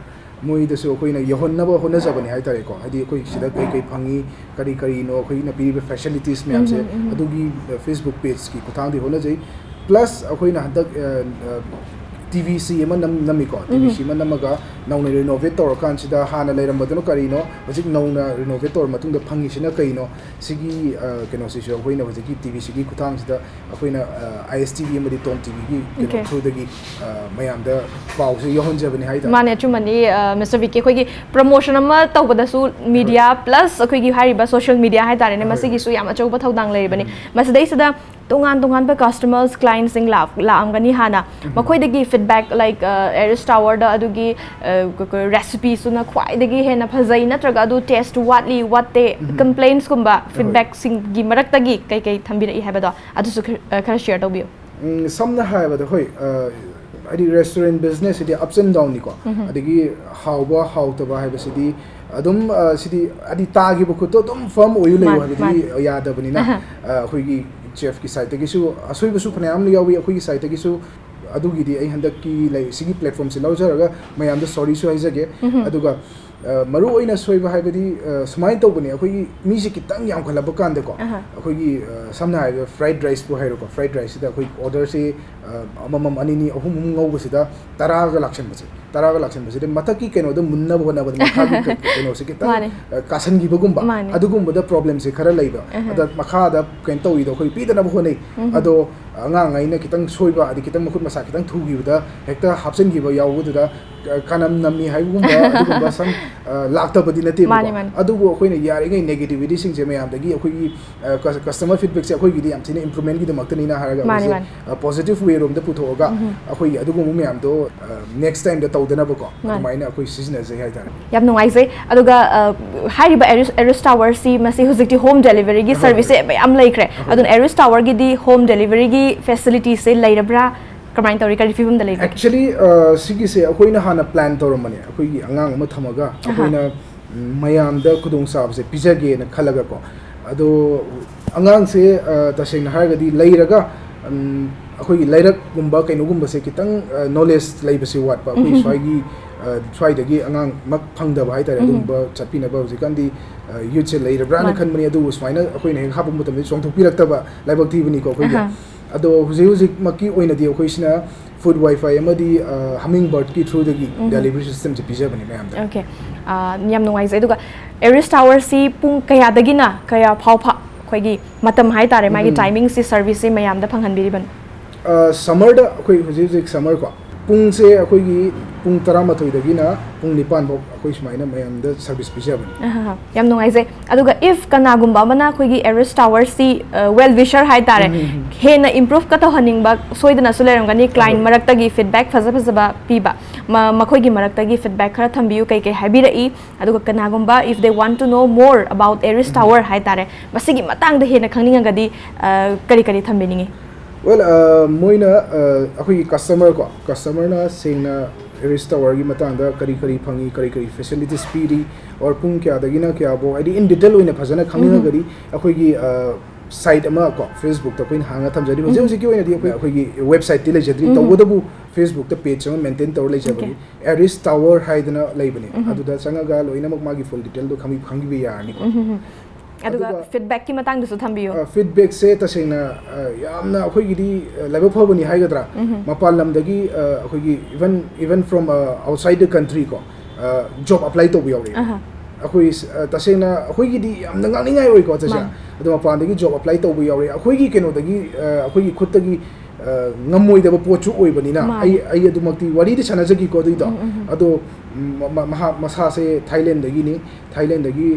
ꯃꯣꯏꯗꯁꯨ ꯑꯩꯈꯣꯏꯅ ꯌꯧꯍꯟꯅꯕ ꯍꯣꯠꯅꯖꯕꯅꯤ ꯍꯥꯏ ꯇꯥꯔꯦꯀꯣ꯫ ꯍꯥꯏꯗꯤ ꯑꯩꯈꯣꯏ ꯁꯤꯗ ꯀꯩ ꯀꯩ ꯐꯪꯉꯤ, ꯀꯔꯤ ꯀꯔꯤꯅꯣ ꯑꯩꯈꯣꯏꯅ ꯄꯤꯔꯤꯕ facilities ꯃꯌꯥꯝꯁꯦ, ꯑꯗꯨꯒꯤ Facebook page ꯀꯤ ꯈꯨꯠꯊꯥꯡꯗꯒꯤ ꯍꯣꯠꯅꯖꯩ꯫ Plus ꯑꯩꯈꯣꯏꯅ ꯍꯟꯗꯛ ꯇꯤ ꯚꯤ ꯁꯤ ꯑꯃ ꯅꯝ ꯅꯝꯃꯤꯀꯣ, ꯇꯤ ꯚꯤ ꯁꯤ ꯑꯃ ꯅꯝꯃꯒ ꯅꯧꯅ ꯔꯤꯅꯣꯚꯦꯠ ꯇꯧꯔꯀꯥꯟꯁꯤꯗ ꯍꯥꯟꯅ ꯂꯩꯔꯝꯕꯗꯨꯅ ꯀꯔꯤꯅꯣ, ꯍꯧꯖꯤꯛ ꯅꯧꯅ ꯔꯤꯅꯣꯚꯦꯠ ꯇꯧꯔ ꯃꯇꯨꯡꯗ ꯐꯪꯉꯤꯁꯤꯅ ꯀꯩꯅꯣ, ꯁꯤꯒꯤ ꯑ, ꯀꯩꯅꯣꯁꯤꯁꯨ ꯑꯩꯈꯣꯏꯅ ꯍꯧꯖꯤꯛꯀꯤ ꯇꯤ ꯚꯤ ꯁꯤꯒꯤ ꯈꯨꯠꯊꯥꯡꯁꯤꯗ ꯑꯩꯈꯣꯏꯅ ꯑꯥꯏ ꯑꯦꯁ ꯇꯤ ꯚꯤ ꯑꯃꯗꯤ ꯇꯣꯝ ꯇꯤ ꯚꯤꯒꯤ ꯀꯩꯅꯣ Okay. ꯊ꯭ꯔꯨꯗꯒꯤ ꯃꯌꯥꯝꯗ ꯄꯥꯎꯁꯦ ꯌꯧꯍꯟꯖꯕꯅꯤ ꯍꯥꯏꯇꯥꯔꯦ꯫ ꯃꯥꯅꯦ, ꯑꯆꯨꯝꯕꯅꯤ꯫ ꯃꯤꯁꯇꯔ ꯕꯤ ꯀꯦ, ꯑꯩꯈꯣꯏꯒꯤ ꯄ꯭ꯔꯃꯣꯁꯟ ꯑꯃ ꯇꯧꯕꯗꯁꯨ ꯃꯤꯗꯤꯌꯥ ꯄ꯭ꯂꯁ ꯑꯩꯈꯣꯏꯒꯤ ꯍꯥꯏꯔꯤꯕ ꯁꯣꯁꯤꯌꯦꯜ ꯃꯤꯗꯤꯌꯥ ꯍꯥꯏꯇꯥꯔꯦꯅꯦ, ꯍꯣꯏ, ꯍꯣꯏ꯫ ꯃꯁꯤꯒꯤꯁꯨ ꯌꯥꯝ ꯑꯆꯧꯕ ꯊꯧꯗꯥꯡ ꯂꯩꯔꯤꯕꯅꯤ꯫ ꯎꯝ꯫ ꯃꯁꯤꯗꯩꯁꯤꯗ ꯇꯣꯉꯥꯟ ꯇꯣꯉꯥꯟꯕ ꯀꯁꯇꯃꯔꯁ, ꯀ꯭ꯂꯥꯏꯟꯁꯤꯡ ꯂꯥꯛ-, ꯂꯥꯛꯑꯝꯒꯅꯤ ꯍꯥꯟꯅ꯫ ꯎꯝ꯫ ꯃꯈꯣꯏꯗꯒꯤ ꯐꯤꯗꯕꯦꯛ, ꯂꯥꯏꯛ, ꯑꯦꯔꯤꯁ ꯇꯥꯋꯔꯗ ꯑꯗꯨꯒꯤ, ꯑ, ꯀ-, ꯀ-, ꯔꯦꯁꯤꯄꯤꯁꯨꯅ ꯈ꯭ꯋꯥꯏꯗꯒꯤ ꯍꯦꯟꯅ ꯐꯖꯩ, ꯅꯠꯇ꯭ꯔꯒ ꯑꯗꯨ ꯇꯦꯁ ꯋꯥꯠꯂꯤ, ꯋꯥꯠꯇꯦ, ꯎꯝ꯫ ꯀꯝꯄ꯭ꯂꯦꯟꯁꯀꯨꯝꯕ, ꯍꯣꯏ꯫ ꯐꯤꯗꯕꯦꯛꯁꯤꯡꯒꯤ ꯃꯔꯛꯇꯒꯤ ꯀꯩ ꯀꯩ ꯊꯝꯕꯤꯔꯛꯏ ꯍꯥꯏꯕꯗꯣ ꯑꯗꯨꯁꯨ ꯈꯔ, ꯑ, ꯈꯔ ꯁꯤꯌꯔ ꯇꯧꯕꯤꯌꯨ꯫ ꯎꯝ, ꯁꯝꯅ ꯍꯥꯏꯔꯕꯗ, ꯍꯣꯏ, ꯑ, ꯍꯥꯏꯗꯤ ꯔꯦꯁꯇꯨꯔꯦꯟ ꯕꯤꯖꯤꯅꯦꯁꯁꯤꯗꯤ ups and downꯅꯤꯀꯣ꯫ ꯎꯝ꯫ ꯑꯗꯒꯤ ꯍꯥꯎꯕ ꯍꯥꯎꯇꯕ ꯍꯥꯏꯕꯁꯤꯗꯤ ꯑꯗꯨꯝ, ꯑ, ꯁꯤꯗꯤ ꯍꯥꯏꯗꯤ ꯇꯥꯈꯤꯕ ꯈꯨꯠꯇꯣ ꯑꯗꯨꯝ ꯐꯔꯝ ꯑꯣꯏꯌꯨ ꯂꯩꯌꯨ ꯃꯥꯅꯤ, ꯍꯥꯏꯕꯗꯤ ꯃꯥꯅꯤ꯫ ꯌꯥꯗꯕꯅꯤꯅ, ꯑꯍ꯫ ꯑ, ꯑꯩꯈꯣꯏꯒꯤ ꯆꯦꯐꯀꯤ ꯁꯥꯏꯠꯇꯒꯤꯁꯨ ꯑꯁꯣꯏꯕꯁꯨ ꯐꯅꯌꯥꯝ ꯌꯥꯎꯏ, ꯑꯩꯈꯣꯏꯒꯤ ꯁꯥꯏꯠꯇꯒꯤꯁꯨ꯫ ꯑꯗꯨꯒꯤꯗꯤ ꯑꯩ ꯍꯟꯗꯛꯀꯤ ꯂꯩ-, ꯁꯤꯒꯤ ꯄ꯭ꯂꯦꯠꯐꯣꯝꯁꯦ ꯂꯧꯖꯔꯒ ꯃꯌꯥꯝꯗ ꯁꯣꯔꯤꯁꯨ ꯍꯥꯏꯖꯒꯦ꯫ ꯎꯝ꯫ ꯑꯗꯨꯒ, ꯑ, ꯃꯔꯨ ꯑꯣꯏꯅ ꯁꯣꯏꯕ ꯍꯥꯏꯕꯗꯤ, ꯑ, ꯁꯨꯃꯥꯏꯅ ꯇꯧꯕꯅꯦ, ꯑꯩꯈꯣꯏꯒꯤ ꯃꯤꯁꯦ ꯈꯤꯇꯪ ꯌꯥꯝꯈꯠꯂꯛꯄ ꯀꯥꯟꯗꯀꯣ, ꯑꯍ꯫ ꯑꯩꯈꯣꯏꯒꯤ, ꯑ, ꯁꯝꯅ ꯍꯥꯏꯔꯕꯗ ꯐ꯭ꯔꯥꯏꯗ ꯔꯥꯏꯁꯄꯨ ꯍꯥꯏꯔꯣꯀꯣ, ꯐ꯭ꯔꯥꯏꯗ ꯔꯥꯏꯁꯁꯤꯗ ꯑꯩꯈꯣꯏ ꯑꯣꯔꯗꯔꯁꯦ, ꯑ, ꯑꯃꯃꯝ, ꯑꯅꯤ, ꯑꯅꯤ, ꯑꯍꯨꯝ, ꯑꯍꯨꯝ ꯉꯧꯕꯁꯤꯗ ꯇꯔꯥꯒ ꯂꯥꯛꯁꯟꯕꯁꯦ, ꯇꯔꯥꯒ ꯂꯥꯛꯁꯟꯕꯁꯤꯗ ꯃꯊꯛꯀꯤ ꯀꯩꯅꯣꯗꯣ ꯃꯨꯟꯅꯕ ꯍꯣꯠꯅꯕꯗ ꯃꯈꯥꯒꯤ ꯀ-, ꯀꯩꯅꯣꯁꯦ ꯈꯤꯇꯪ, ꯃꯥꯅꯦ꯫ ꯑ, ꯀꯥꯁꯟꯈꯤꯕꯒꯨꯝꯕ, ꯃꯥꯅꯦ꯫ ꯑꯗꯨꯒꯨꯝꯕꯗ ꯄ꯭ꯔꯣꯕ꯭ꯂꯦꯝꯁꯦ ꯈꯔ ꯂꯩꯕ꯫ ꯑꯍ꯫ ꯑꯗ ꯃꯈꯥꯗ ꯀꯩꯅꯣ ꯇꯧꯔꯤꯗꯣ ꯑꯩꯈꯣꯏ ꯄꯤꯗꯅꯕ ꯍꯣꯠꯅꯩ꯫ ꯎꯝ꯫ ꯑꯗꯣ ꯑꯉꯥꯡ ꯑꯩꯅ ꯈꯤꯇꯪ ꯁꯣꯏꯕ, ꯑꯗꯩ ꯈꯤꯇꯪ ꯃꯈꯨꯠ ꯃꯁꯥ ꯈꯤꯇꯪ ꯊꯨꯈꯤꯕꯗ ꯍꯦꯛꯇ ꯍꯥꯞꯆꯤꯟꯈꯤꯕ ꯌꯥꯎꯕꯗꯨꯗ, ꯑ, ꯀꯥꯅꯝ ꯅꯝꯃꯤ ꯍꯥꯏꯕꯒꯨꯝꯕ ꯑꯗꯨꯒꯨꯝꯕ ꯁꯝ, ꯑ, ꯂꯥꯛꯇꯕꯗꯤ ꯅꯠꯇꯦꯕꯀꯣ꯫ ꯃꯥꯅꯤ, ꯃꯥꯅꯤ꯫ ꯑꯗꯨꯕꯨ ꯑꯩꯈꯣꯏꯅ ꯌꯥꯔꯤꯉꯩ ꯅꯦꯒꯦꯇꯤꯚꯤꯇꯤꯁꯤꯡꯁꯦ ꯃꯌꯥꯝꯗꯒꯤ ꯑꯩꯈꯣꯏꯒꯤ, ꯑ, ꯀꯁ-, ꯀꯁꯇꯃꯔ ꯐꯤꯗꯕꯦꯛꯁꯦ ꯑꯩꯈꯣꯏꯒꯤꯗꯤ ꯌꯥꯝ ꯊꯤꯅ ꯏꯝꯄ꯭ꯔꯨꯚꯃꯦꯟꯒꯤꯗꯃꯛꯇꯅꯤꯅ ꯍꯥꯏꯔꯒ ꯃꯥꯅꯤ, ꯑꯩꯈꯣꯏꯁꯦ, ꯃꯥꯅꯤ꯫ ꯑ, ꯄꯣꯖꯤꯇꯤꯚ ꯋꯦ ꯔꯣꯝꯗ ꯄꯨꯊꯣꯛꯑꯒ ꯎꯝ꯫ ꯑꯩꯈꯣꯏꯒꯤ ꯑꯗꯨꯒꯨꯝꯕ ꯃꯌꯥꯝꯗꯣ, ꯑ, ꯅꯦꯛꯁ ꯇꯥꯏꯝꯗ ꯇꯧꯗꯅꯕꯀꯣ, ꯃꯥꯅꯤ꯫ ꯑꯗꯨꯃꯥꯏꯅ ꯑꯩꯈꯣꯏ ꯁꯤꯖꯤꯟꯅꯖꯩ ꯍꯥꯏꯇꯥꯔꯦ꯫ ꯌꯥꯝ ꯅꯨꯡꯉꯥꯏꯖꯩ꯫ ꯑꯗꯨꯒ, ꯑ, ꯍꯥꯏꯔꯤꯕ ꯑꯦꯔꯤꯁ, ꯑꯦꯔꯤꯁ ꯇꯥꯋꯔꯁꯤ ꯃꯁꯤ ꯍꯧꯖꯤꯛꯇꯤ ꯍꯣꯝ ꯗꯦꯂꯤꯚꯔꯤꯒꯤ ꯑꯍꯣꯏ, ꯁꯔꯚꯤꯁꯁꯦ ꯍꯣꯏ꯫ ꯃꯌꯥꯝ ꯂꯩꯈ꯭ꯔꯦ꯫ ꯑꯍꯣꯏ꯫ ꯑꯗꯨꯅ ꯑꯦꯔꯤꯁ ꯇꯥꯋꯔꯒꯤꯗꯤ ꯍꯣꯝ ꯗꯦꯂꯤꯚꯔꯤꯒꯤ ꯐꯦꯁꯤꯂꯤꯇꯤꯁꯦ ꯂꯩꯔꯕ꯭ꯔꯥ? ꯀꯃꯥꯏꯅ ꯇꯧꯔꯤ? ꯀꯔꯤ ꯐꯤꯕꯝꯗ ꯂꯩꯒꯦ? Actually, ꯑ, ꯁꯤꯒꯤꯁꯦ ꯑꯩꯈꯣꯏꯅ ꯍꯥꯟꯅ ꯄ꯭ꯂꯥꯟ ꯇꯧꯔꯝꯕꯅꯦ꯫ ꯑꯩꯈꯣꯏꯒꯤ ꯑꯉꯥꯡ ꯑꯃ ꯊꯝꯃꯒ ꯑꯍꯥ꯫ ꯑꯩꯈꯣꯏꯅ, ꯎꯝ, ꯃꯌꯥꯝꯗ ꯈꯨꯗꯣꯡꯆꯥꯕꯁꯦ ꯄꯤꯖꯒꯦꯅ ꯈꯜꯂꯒꯀꯣ꯫ ꯑꯗꯣ ꯑꯉꯥꯡꯁꯦ, ꯑ, ꯇꯁꯦꯡꯅ ꯍꯥꯏꯔꯒꯗꯤ ꯂꯩꯔꯒ, ꯎꯝ, ꯑꯩꯈꯣꯏꯒꯤ ꯂꯩꯔꯛꯀꯨꯝꯕ ꯀꯩꯅꯣꯒꯨꯝꯕꯁꯦ ꯈꯤꯇꯪ, ꯑ, ꯅꯣꯂꯦꯖ ꯂꯩꯕꯁꯦ ꯋꯥꯠꯄ꯫ ꯑꯩꯈꯣꯏ ꯎꯝ꯫ ꯁ꯭ꯋꯥꯏꯒꯤ, ꯑ, ꯁ꯭ꯋꯥꯏꯗꯒꯤ ꯑꯉꯥꯡꯃꯛ ꯐꯪꯗꯕ ꯍꯥꯏꯇꯥꯔꯦ, ꯎꯝ꯫ ꯑꯗꯨꯒꯨꯝꯕ ꯆꯠꯄꯤꯅꯕ꯫ ꯍꯧꯖꯤꯛꯀꯥꯟꯗꯤ, ꯑ, ꯌꯨꯠꯁꯦ ꯂꯩꯔꯕ꯭ꯔꯥꯅ ꯃꯥꯅꯤ꯫ ꯈꯟꯕꯅꯤ, ꯑꯗꯨꯕꯨ ꯁꯨꯃꯥꯏꯅ ꯑꯩꯈꯣꯏꯅ ꯍꯦꯛ ꯍꯥꯞꯄ ꯃꯇꯝꯗ ꯆꯣꯡꯊꯣꯛꯄꯤꯔꯛꯇꯕ ꯂꯥꯏꯕꯛ ꯊꯤꯕꯅꯤꯀꯣ ꯑꯩꯈꯣꯏꯒꯤ꯫ ꯑꯍꯥ꯫ ꯑꯗꯣ ꯍꯧꯖꯤꯛ ꯍꯧꯖꯤꯛꯃꯛꯀꯤ ꯑꯣꯏꯅꯗꯤ ꯑꯩꯈꯣꯏꯁꯤꯅ ꯐꯨꯗ ꯋꯥꯏꯐꯥꯏ ꯑꯃꯗꯤ ꯍꯃꯤꯡ ꯕꯔꯠꯀꯤ ꯊ꯭ꯔꯨꯗꯒꯤ ꯗꯦꯂꯤꯚꯔꯤ ꯁꯤꯁꯇꯦꯝꯁꯦ ꯄꯤꯖꯕꯅꯤ ꯃꯌꯥꯝꯗ꯫ ꯑꯣꯀꯦ꯫ ꯌꯥꯝ ꯅꯨꯡꯉꯥꯏꯖꯩ꯫ ꯑꯗꯨꯒ ꯑꯦꯔꯤꯁ ꯇꯥꯋꯔꯁꯤ ꯄꯨꯡ ꯀꯌꯥꯗꯒꯤꯅ ꯀꯌꯥ ꯐꯥꯎꯕ ꯑꯩꯈꯣꯏꯒꯤ ꯃꯇꯝ ꯍꯥꯏꯇꯥꯔꯦ, ꯃꯥꯒꯤ ꯇꯥꯏꯃꯤꯡꯁꯤ, ꯁꯔꯚꯤꯁꯁꯤ ꯃꯌꯥꯝꯗ ꯐꯪꯍꯟꯕꯤꯔꯤꯕꯅꯣ? ꯁꯝꯃꯔꯗ ꯑꯩꯈꯣꯏ ꯍꯧꯖꯤꯛ ꯍꯧꯖꯤꯛ ꯁꯝꯃꯔꯀꯣ, ꯄꯨꯡꯁꯦ ꯑꯩꯈꯣꯏꯒꯤ ꯄꯨꯡ ꯇꯔꯥꯃꯥꯊꯣꯏꯗꯒꯤꯅ ꯄꯨꯡ ꯅꯤꯄꯥꯟ ꯐꯥꯎ ꯑꯩꯈꯣꯏ ꯁꯨꯃꯥꯏꯅ ꯃꯌꯥꯝꯗ ꯁꯔꯚꯤꯁ ꯄꯤꯖꯕꯅꯤ꯫ ꯑꯍꯥ, ꯌꯥꯝ ꯅꯨꯡꯉꯥꯏꯖꯩ꯫ ꯑꯗꯨꯒ if ꯀꯅꯥꯒꯨꯝꯕ ꯑꯃꯅ ꯑꯩꯈꯣꯏꯒꯤ ꯑꯦꯔꯤꯁ ꯇꯥꯋꯔꯁꯤ ꯋꯦꯜ ꯋꯤꯁꯔ ꯍꯥꯏꯇꯥꯔꯦ, ꯍꯦꯟꯅ ꯏꯝꯄ꯭ꯔꯨꯚꯀ ꯇꯧꯍꯟꯅꯤꯡꯕ ꯁꯣꯏꯗꯅꯁꯨ ꯂꯩꯔꯝꯒꯅꯤ, ꯀ꯭ꯂꯥꯏꯟ ꯃꯔꯛꯇꯒꯤ ꯐꯤꯗꯕꯦꯛ ꯐꯖ ꯐꯖꯕ ꯄꯤꯕ, ꯃ- ꯃꯈꯣꯏꯒꯤ ꯃꯔꯛꯇꯒꯤ ꯐꯤꯗꯕꯦꯛ ꯈꯔ ꯊꯝꯕꯤꯌꯨ, ꯀꯩ ꯀꯩ ꯍꯥꯏꯕꯤꯔꯛꯏ, ꯑꯗꯨꯒ ꯀꯅꯥꯒꯨꯝꯕ if they want to know more about Eris Tower ꯍꯥꯏꯇꯥꯔꯦ, ꯃꯁꯤꯒꯤ ꯃꯇꯥꯡꯗ ꯍꯦꯟꯅ ꯈꯪꯅꯤꯡꯉꯒꯗꯤ ꯑ, ꯀꯔꯤ ꯀꯔꯤ ꯊꯝꯕꯤꯅꯤꯡꯉꯤ? ꯋꯦꯜ, ꯃꯣꯏꯅ ꯑ, ꯑꯩꯈꯣꯏꯒꯤ ꯀꯁꯇꯃꯔ ꯀꯣ, ꯀꯁꯇꯃꯔꯅ ꯁꯦꯡꯅ ꯑꯦꯔꯤꯁ ꯇꯥꯋꯔꯒꯤ ꯃꯇꯥꯡꯗ ꯀꯔꯤ ꯀꯔꯤ ꯐꯪꯉꯤ, ꯀꯔꯤ ꯀꯔꯤ ꯐꯦꯁꯤꯂꯤꯇꯤꯁ ꯄꯤꯔꯤ, ꯑꯣꯔ ꯄꯨꯡ ꯀꯌꯥꯗꯒꯤꯅ ꯀꯌꯥꯐꯥꯎ, ꯍꯥꯏꯗꯤ ꯏꯟ ꯗꯤꯇꯦꯜ ꯑꯣꯏꯅ ꯐꯖꯅ ꯈꯪꯅꯤꯡꯉꯒꯗꯤ ꯑꯩꯈꯣꯏꯒꯤ ꯁꯥꯏꯠ ꯑꯃ ꯀꯣ, ꯐꯦꯁꯕꯨꯛꯇ ꯑꯩꯈꯣꯏꯅ ꯍꯥꯡꯉ ꯊꯝꯖꯔꯤ꯫ ꯍꯧꯖꯤꯛ ꯍꯧꯖꯤꯛꯀꯤ ꯑꯣꯏꯅꯗꯤ ꯑꯩꯈꯣꯏ ꯑꯩꯈꯣꯏꯒꯤ ꯋꯦꯕꯁꯥꯏꯠꯇꯤ ꯂꯩꯖꯗ꯭ꯔꯤ, ꯇꯧꯕꯇꯕꯨ ꯐꯦꯁꯕꯨꯛꯇ ꯄꯦꯖ ꯑꯃ ꯃꯦꯟꯇꯦꯟ ꯇꯧꯔ ꯂꯩꯖꯕꯅꯤ꯫ ꯑꯦꯔꯤꯁ ꯇꯥꯋꯔ ꯍꯥꯏꯗꯅ ꯂꯩꯕꯅꯤ, ꯑꯗꯨꯗ ꯆꯪꯉꯒ ꯂꯣꯏꯅꯃꯛ ꯃꯥꯒꯤ ꯐꯨꯜ ꯗꯤꯇꯦꯜꯗꯣ ꯈꯪꯕꯤ- ꯈꯪꯕꯤꯕ ꯌꯥꯔꯅꯤꯀꯣ꯫ ꯑꯗꯨꯒ ꯐꯤꯗꯕꯦꯛꯀꯤ ꯃꯇꯥꯡꯗꯁꯨ ꯊꯝꯕꯤꯌꯨ꯫ ꯐꯤꯗꯕꯦꯛꯁꯦ ꯇꯁꯦꯡꯅ ꯑ, ꯌꯥꯝꯅ ꯑꯩꯈꯣꯏꯒꯤꯗꯤ ꯑ, ꯂꯥꯏꯕꯛ ꯐꯕꯅꯤ ꯍꯥꯏꯒꯗ꯭ꯔꯥ, ꯃꯄꯥꯟ ꯂꯝꯗꯒꯤ ꯑ, ꯑꯩꯈꯣꯏꯒꯤ even even from outside the country ꯀꯣ, ꯖꯣꯕ ꯑꯦꯄ꯭ꯂꯥꯏ ꯇꯧꯕ ꯌꯥꯎꯔꯛꯑꯦ꯫ ꯑꯩꯈꯣꯏ ꯑ, ꯇꯁꯦꯡꯅ ꯑꯩꯈꯣꯏꯒꯤꯗꯤ ꯌꯥꯝꯅ ꯉꯥꯡꯅꯤꯡꯉꯥꯏ ꯑꯣꯏꯀꯣ ꯇꯁꯦꯡꯅ꯫ ꯑꯗꯣ ꯃꯄꯥꯟꯗꯒꯤ ꯖꯣꯕ ꯑꯦꯄ꯭ꯂꯥꯏ ꯇꯧꯕ ꯌꯥꯎꯔꯛꯑꯦ꯫ ꯑꯩꯈꯣꯏꯒꯤ ꯀꯩꯅꯣꯗꯒꯤ ꯑ, ꯑꯩꯈꯣꯏꯒꯤ ꯈꯨꯠꯇꯒꯤ ꯑ, ꯉꯝꯃꯣꯏꯗꯕ ꯄꯣꯠꯁꯨ ꯑꯣꯏꯕꯅꯤꯅ ꯑꯩ ꯑꯩ ꯑꯗꯨꯃꯛꯇꯤ ꯋꯥꯔꯤꯗꯤ ꯁꯥꯟꯅꯖꯈꯤꯀꯣ ꯑꯗꯨꯏꯗꯣ꯫ ꯑꯗꯣ ꯃ- ꯃ- ꯃꯍꯥꯛ ꯃꯁꯥꯁꯦ ꯊꯥꯏꯂꯦꯟꯗꯒꯤꯅꯤ, ꯊꯥꯏꯂꯦꯟꯗꯒꯤ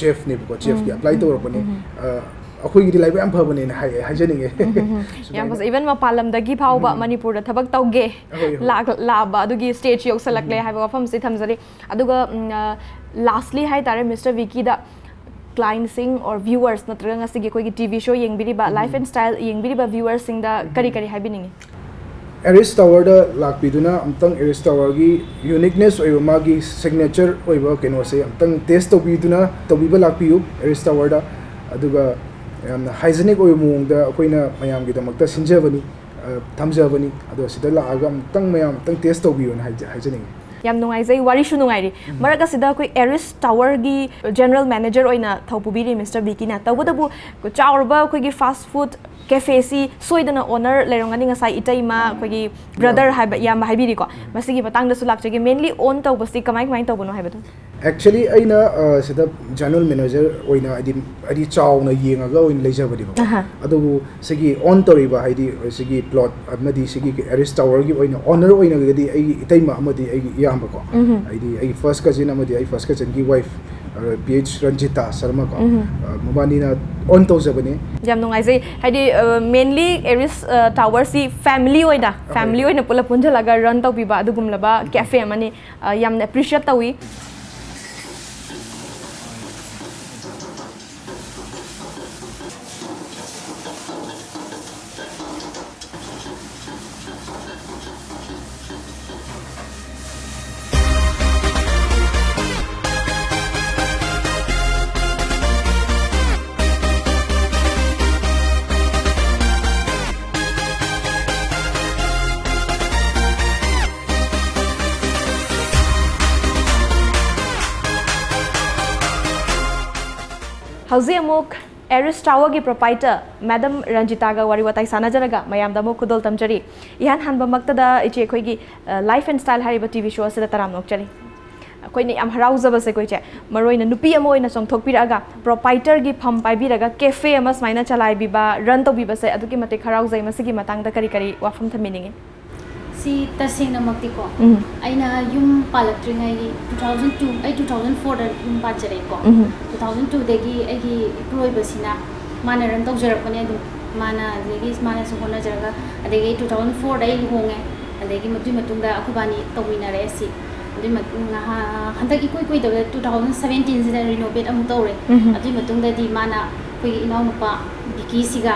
ꯖꯦꯐꯅꯦꯕꯀꯣ, ꯖꯦꯐꯀꯤ ꯑꯦꯄ꯭ꯂꯥꯏ ꯇꯧꯔꯛꯄꯅꯦ꯫ ꯑ, ꯑꯩꯈꯣꯏꯒꯤꯗꯤ ꯂꯥꯏꯕꯛ ꯌꯥꯝ ꯐꯕꯅꯦꯅ ꯍꯥꯏ- ꯍꯥꯏꯖꯅꯤꯡꯉꯦ꯫ ꯌꯥꯝ ꯐꯖꯩ꯫ ꯏꯚꯟ ꯃꯄꯥꯟ ꯂꯝꯗꯒꯤ ꯐꯥꯎꯕ ꯃꯅꯤꯄꯨꯔꯗ ꯊꯕꯛ ꯇꯧꯒꯦ ꯂꯥꯛ- ꯂꯥꯛꯑꯕ ꯑꯗꯨꯒꯤ ꯁ꯭ꯇꯦꯖ ꯌꯧꯁꯜꯂꯛꯂꯦ ꯍꯥꯏꯕ ꯋꯥꯐꯝꯁꯤ ꯊꯝꯖꯔꯤ꯫ ꯑꯗꯨꯒ ꯂꯥꯁꯂꯤ ꯍꯥꯏꯇꯥꯔꯦ, ꯃꯤꯁꯇꯔ ꯕꯤꯀꯤꯗ ꯀ꯭ꯂꯥꯏꯟꯁꯤꯡ ꯑꯣꯔ ꯚ꯭ꯌꯨꯋꯔꯁ ꯅꯠꯇ꯭ꯔꯒ ꯉꯁꯤꯒꯤ ꯑꯩꯈꯣꯏꯒꯤ ꯇꯤ ꯚꯤ ꯁꯣ ꯌꯦꯡꯕꯤꯔꯤꯕ, ꯂꯥꯏꯐ ꯑꯦꯟ ꯁ꯭ꯇꯥꯏꯜ ꯌꯦꯡꯕꯤꯔꯤꯕ ꯚ꯭ꯌꯨꯋꯔꯁꯤꯡꯗ ꯀꯔꯤ ꯀꯔꯤ ꯍꯥꯏꯕꯤꯅꯤꯡꯉꯤ? ꯑꯦꯔꯤꯁ ꯇꯥꯋꯔꯗ ꯂꯥꯛꯄꯤꯗꯨꯅ ꯑꯃꯨꯛꯇꯪ ꯑꯦꯔꯤꯁ ꯇꯥꯋꯔꯒꯤ ꯌꯨꯅꯤꯛꯅꯦꯁ ꯑꯣꯏꯕ, ꯃꯥꯒꯤ ꯁꯤꯒꯅꯦꯆꯔ ꯑꯣꯏꯕ ꯀꯩꯅꯣꯁꯦ ꯑꯃꯨꯛꯇꯪ ꯇꯦꯁ ꯇꯧꯕꯤꯗꯨꯅ, ꯇꯧꯕꯤꯕ ꯂꯥꯛꯄꯤꯌꯨ ꯑꯦꯔꯤꯁ ꯇꯥꯋꯔꯗ꯫ ꯑꯗꯨꯒ ꯌꯥꯝꯅ ꯍꯥꯏꯖꯤꯅꯤꯛ ꯑꯣꯏꯕ ꯃꯑꯣꯡꯗ ꯑꯩꯈꯣꯏꯅ ꯃꯌꯥꯝꯒꯤꯗꯃꯛꯇ ꯁꯤꯟꯖꯕꯅꯤ, ꯑ, ꯊꯝꯖꯕꯅꯤ꯫ ꯑꯗꯣ ꯁꯤꯗ ꯂꯥꯛꯑꯒ ꯑꯃꯨꯛꯇꯪ ꯃꯌꯥꯝ ꯑꯃꯨꯛꯇꯪ ꯇꯦꯁ ꯇꯧꯕꯤꯌꯨꯅ ꯍꯥꯏꯖ- ꯍꯥꯏꯖꯅꯤꯡꯉꯤ꯫ ꯌꯥꯝ ꯅꯨꯡꯉꯥꯏꯖꯩ, ꯋꯥꯔꯤꯁꯨ ꯅꯨꯡꯉꯥꯏꯔꯤ꯫ ꯃꯔꯛ ꯑꯁꯤꯗ ꯑꯩꯈꯣꯏ ꯑꯦꯔꯤꯁ ꯇꯥꯋꯔꯒꯤ ꯖꯦꯅꯔꯦꯜ ꯃꯦꯅꯦꯖꯔ ꯑꯣꯏꯅ ꯊꯧ ꯄꯨꯕꯤꯔꯤ ꯃꯤꯁꯇꯔ ꯕꯤꯀꯤꯅ꯫ ꯇꯧꯕꯇꯕꯨ ꯆꯥꯎꯔꯕ ꯑꯩꯈꯣꯏꯒꯤ ꯐꯥꯁ ꯐꯨꯗ ꯀꯦꯐꯦꯁꯤ ꯁꯣꯏꯗꯅ ꯑꯣꯅꯔ ꯂꯩꯔꯝꯒꯅꯤ꯫ ꯉꯁꯥꯏ ꯏꯇꯩꯃ, ꯑꯩꯈꯣꯏꯒꯤ ꯕ꯭ꯔꯗꯔ ꯍꯥꯏꯕ, ꯏꯌꯥꯝꯕ ꯍꯥꯏꯕꯤꯔꯤꯀꯣ, ꯃꯁꯤꯒꯤ ꯃꯇꯥꯡꯗꯁꯨ ꯂꯥꯛꯆꯒꯦ꯫ ꯃꯦꯟꯂꯤ ꯑꯣꯟ ꯇꯧꯕꯁꯤ ꯀꯃꯥꯏ ꯀꯃꯥꯏꯅ ꯇꯧꯕꯅꯣ ꯍꯥꯏꯕꯗꯣ? Actually ꯑꯩꯅ ꯑ, ꯁꯤꯗ ꯖꯦꯅꯔꯦꯜ ꯃꯦꯅꯦꯖꯔ ꯑꯣꯏꯅ ꯍꯥꯏꯗꯤ ꯍꯥꯏꯗꯤ ꯆꯥꯎꯅ ꯌꯦꯡꯉꯒ ꯑꯣꯏꯅ ꯂꯩꯖꯕꯅꯦꯕꯀꯣ꯫ ꯑꯍꯥ꯫ ꯑꯗꯨꯕꯨ ꯁꯤꯒꯤ ꯑꯣꯟ ꯇꯧꯔꯤꯕ ꯍꯥꯏꯗꯤ ꯁꯤꯒꯤ ꯄ꯭ꯂꯣꯠ ꯑꯃꯗꯤ ꯁꯤꯒꯤ ꯑꯦꯔꯤꯁ ꯇꯥꯋꯔꯒꯤ ꯑꯣꯏꯅ ꯑꯣꯅꯔ ꯑꯣꯏꯅꯒꯗꯤ ꯑꯩꯒꯤ ꯏꯇꯩꯃ ꯑꯃꯗꯤ ꯑꯩꯒꯤ ꯏꯌꯥꯝꯕꯀꯣ, ꯍꯥꯏꯗꯤ ꯑꯩꯒꯤ ꯐꯥꯔꯁ ꯀꯖꯤꯟ ꯑꯃꯗꯤ ꯑꯩ ꯐꯥꯔꯁ ꯀꯖꯤꯟꯒꯤ ꯋꯥꯏꯐ ꯄꯤ ꯑꯩꯆ ꯔꯟꯖꯤꯇꯥ ꯁꯔꯃꯀꯣ, ꯑ, ꯃꯕꯥꯅꯤꯅ ꯑꯣꯟ ꯇꯧꯖꯕꯅꯦ꯫ ꯌꯥꯝ ꯅꯨꯡꯉꯥꯏꯖꯩ꯫ ꯍꯥꯏꯗꯤ ꯃꯦꯟꯂꯤ ꯑꯦꯔꯤꯁ ꯇꯥꯋꯔꯁꯤ ꯐꯦꯃꯤꯂꯤ ꯑꯣꯏꯅ ꯐꯦꯃꯤꯂꯤ ꯑꯣꯏꯅ ꯄꯨꯂꯞ ꯄꯨꯟꯁꯤꯜꯂꯒ ꯔꯟ ꯇꯧꯕꯤꯕ ꯑꯗꯨꯒꯨꯝꯂꯕ ꯀꯦꯐꯦ ꯑꯃꯅꯤ꯫ ꯑ, ꯌꯥꯝꯅ ꯑꯦꯄ꯭ꯔꯤꯁꯤꯌꯦꯠ ꯇꯧꯏ꯫ ꯍꯧꯖꯤꯛ ꯑꯃꯨꯛ ꯑꯦꯔꯤꯁ ꯇꯥꯋꯔꯒꯤ ꯄ꯭ꯔꯣꯄꯥꯏꯇꯔ ꯃꯦꯗꯝ ꯔꯟꯖꯤꯇꯥꯒ ꯋꯥꯔꯤ ꯋꯥꯇꯥꯏ ꯁꯥꯟꯅꯖꯔꯒ ꯃꯌꯥꯝꯗ ꯑꯃꯨꯛ ꯈꯨꯗꯣꯜ ꯇꯝꯖꯔꯤ꯫ ꯏꯍꯥꯟ ꯍꯥꯟꯕꯃꯛꯇꯗ ꯏꯆꯦ ꯑꯩꯈꯣꯏꯒꯤ ꯂꯥꯏꯐ ꯑꯦꯟ ꯁ꯭ꯇꯥꯏꯜ ꯍꯥꯏꯔꯤꯕ ꯇꯤ ꯚꯤ ꯁꯣ ꯑꯁꯤꯗ ꯇꯔꯥꯝꯅ ꯑꯣꯛꯆꯔꯤ꯫ ꯑꯩꯈꯣꯏꯅ ꯌꯥꯝ ꯍꯔꯥꯎꯖꯕꯁꯦ ꯑꯩꯈꯣꯏꯁꯦ, ꯃꯔꯨ ꯑꯣꯏꯅ ꯅꯨꯄꯤ ꯑꯃ ꯑꯣꯏꯅ ꯆꯣꯡꯊꯣꯛꯄꯤꯔꯛꯑꯒ ꯄ꯭ꯔꯣꯄꯥꯏꯇꯔꯒꯤ ꯐꯝ ꯄꯥꯏꯕꯤꯔꯒ ꯀꯦꯐꯦ ꯑꯃ ꯁꯨꯃꯥꯏꯅ ꯆꯂꯥꯏꯕꯤꯕ, ꯔꯟ ꯇꯧꯕꯤꯕꯁꯦ ꯑꯗꯨꯛꯀꯤ ꯃꯇꯤꯛ ꯍꯔꯥꯎꯖꯩ꯫ ꯃꯁꯤꯒꯤ ꯃꯇꯥꯡꯗ ꯀꯔꯤ ꯀꯔꯤ ꯋꯥꯐꯝ ꯊꯝꯕꯤꯅꯤꯡꯉꯤ? ꯁꯤ ꯇꯁꯦꯡꯅꯃꯛꯇꯤꯀꯣ, ꯎꯝ꯫ ꯑꯩꯅ ꯌꯨꯝ ꯄꯥꯜꯂꯛꯇ꯭ꯔꯤꯉꯩꯒꯤ two thousand two, ꯑꯩ two thousand fourꯗ ꯌꯨꯝ ꯄꯥꯟꯖꯔꯛꯑꯦꯀꯣ꯫ ꯎꯝ꯫ Two thousand twoꯗꯒꯤ ꯑꯩꯒꯤ ꯏꯄꯨꯔꯣꯏꯕꯁꯤꯅ ꯃꯥꯅ ꯔꯟ ꯇꯧꯖꯔꯛꯄꯅꯦ ꯑꯗꯨꯝ꯫ ꯃꯥꯅ ꯑꯗꯒꯤ ꯃꯥꯅꯁꯨ ꯍꯣꯠꯅꯖꯔꯒ, ꯑꯗꯒꯤ ꯑꯩ two thousand fourꯗ ꯑꯩ ꯂꯨꯍꯣꯡꯉꯦ꯫ ꯑꯗꯒꯤ ꯃꯗꯨꯒꯤ ꯃꯇꯨꯡꯗ ꯑꯩꯈꯣꯏꯕꯥꯅꯤ ꯇꯧꯃꯤꯟꯅꯔꯛꯑꯦ ꯁꯤ꯫ ꯑꯗꯨꯒꯤ ꯃꯇꯨꯡ ꯉꯥꯏꯍꯥꯛ, ꯍꯟꯗꯛ ꯏꯀꯨꯏ ꯀꯨꯏꯗꯕꯗ two thousand seventeenꯁꯤꯗ renovate ꯑꯃꯨꯛ ꯇꯧꯔꯦ꯫ ꯎꯝ꯫ ꯑꯗꯨꯒꯤ ꯃꯇꯨꯡꯗꯗꯤ ꯃꯥꯅ ꯑꯩꯈꯣꯏꯒꯤ ꯏꯅꯥꯎꯅꯨꯄꯥ ꯕꯤꯀꯤꯁꯤꯒ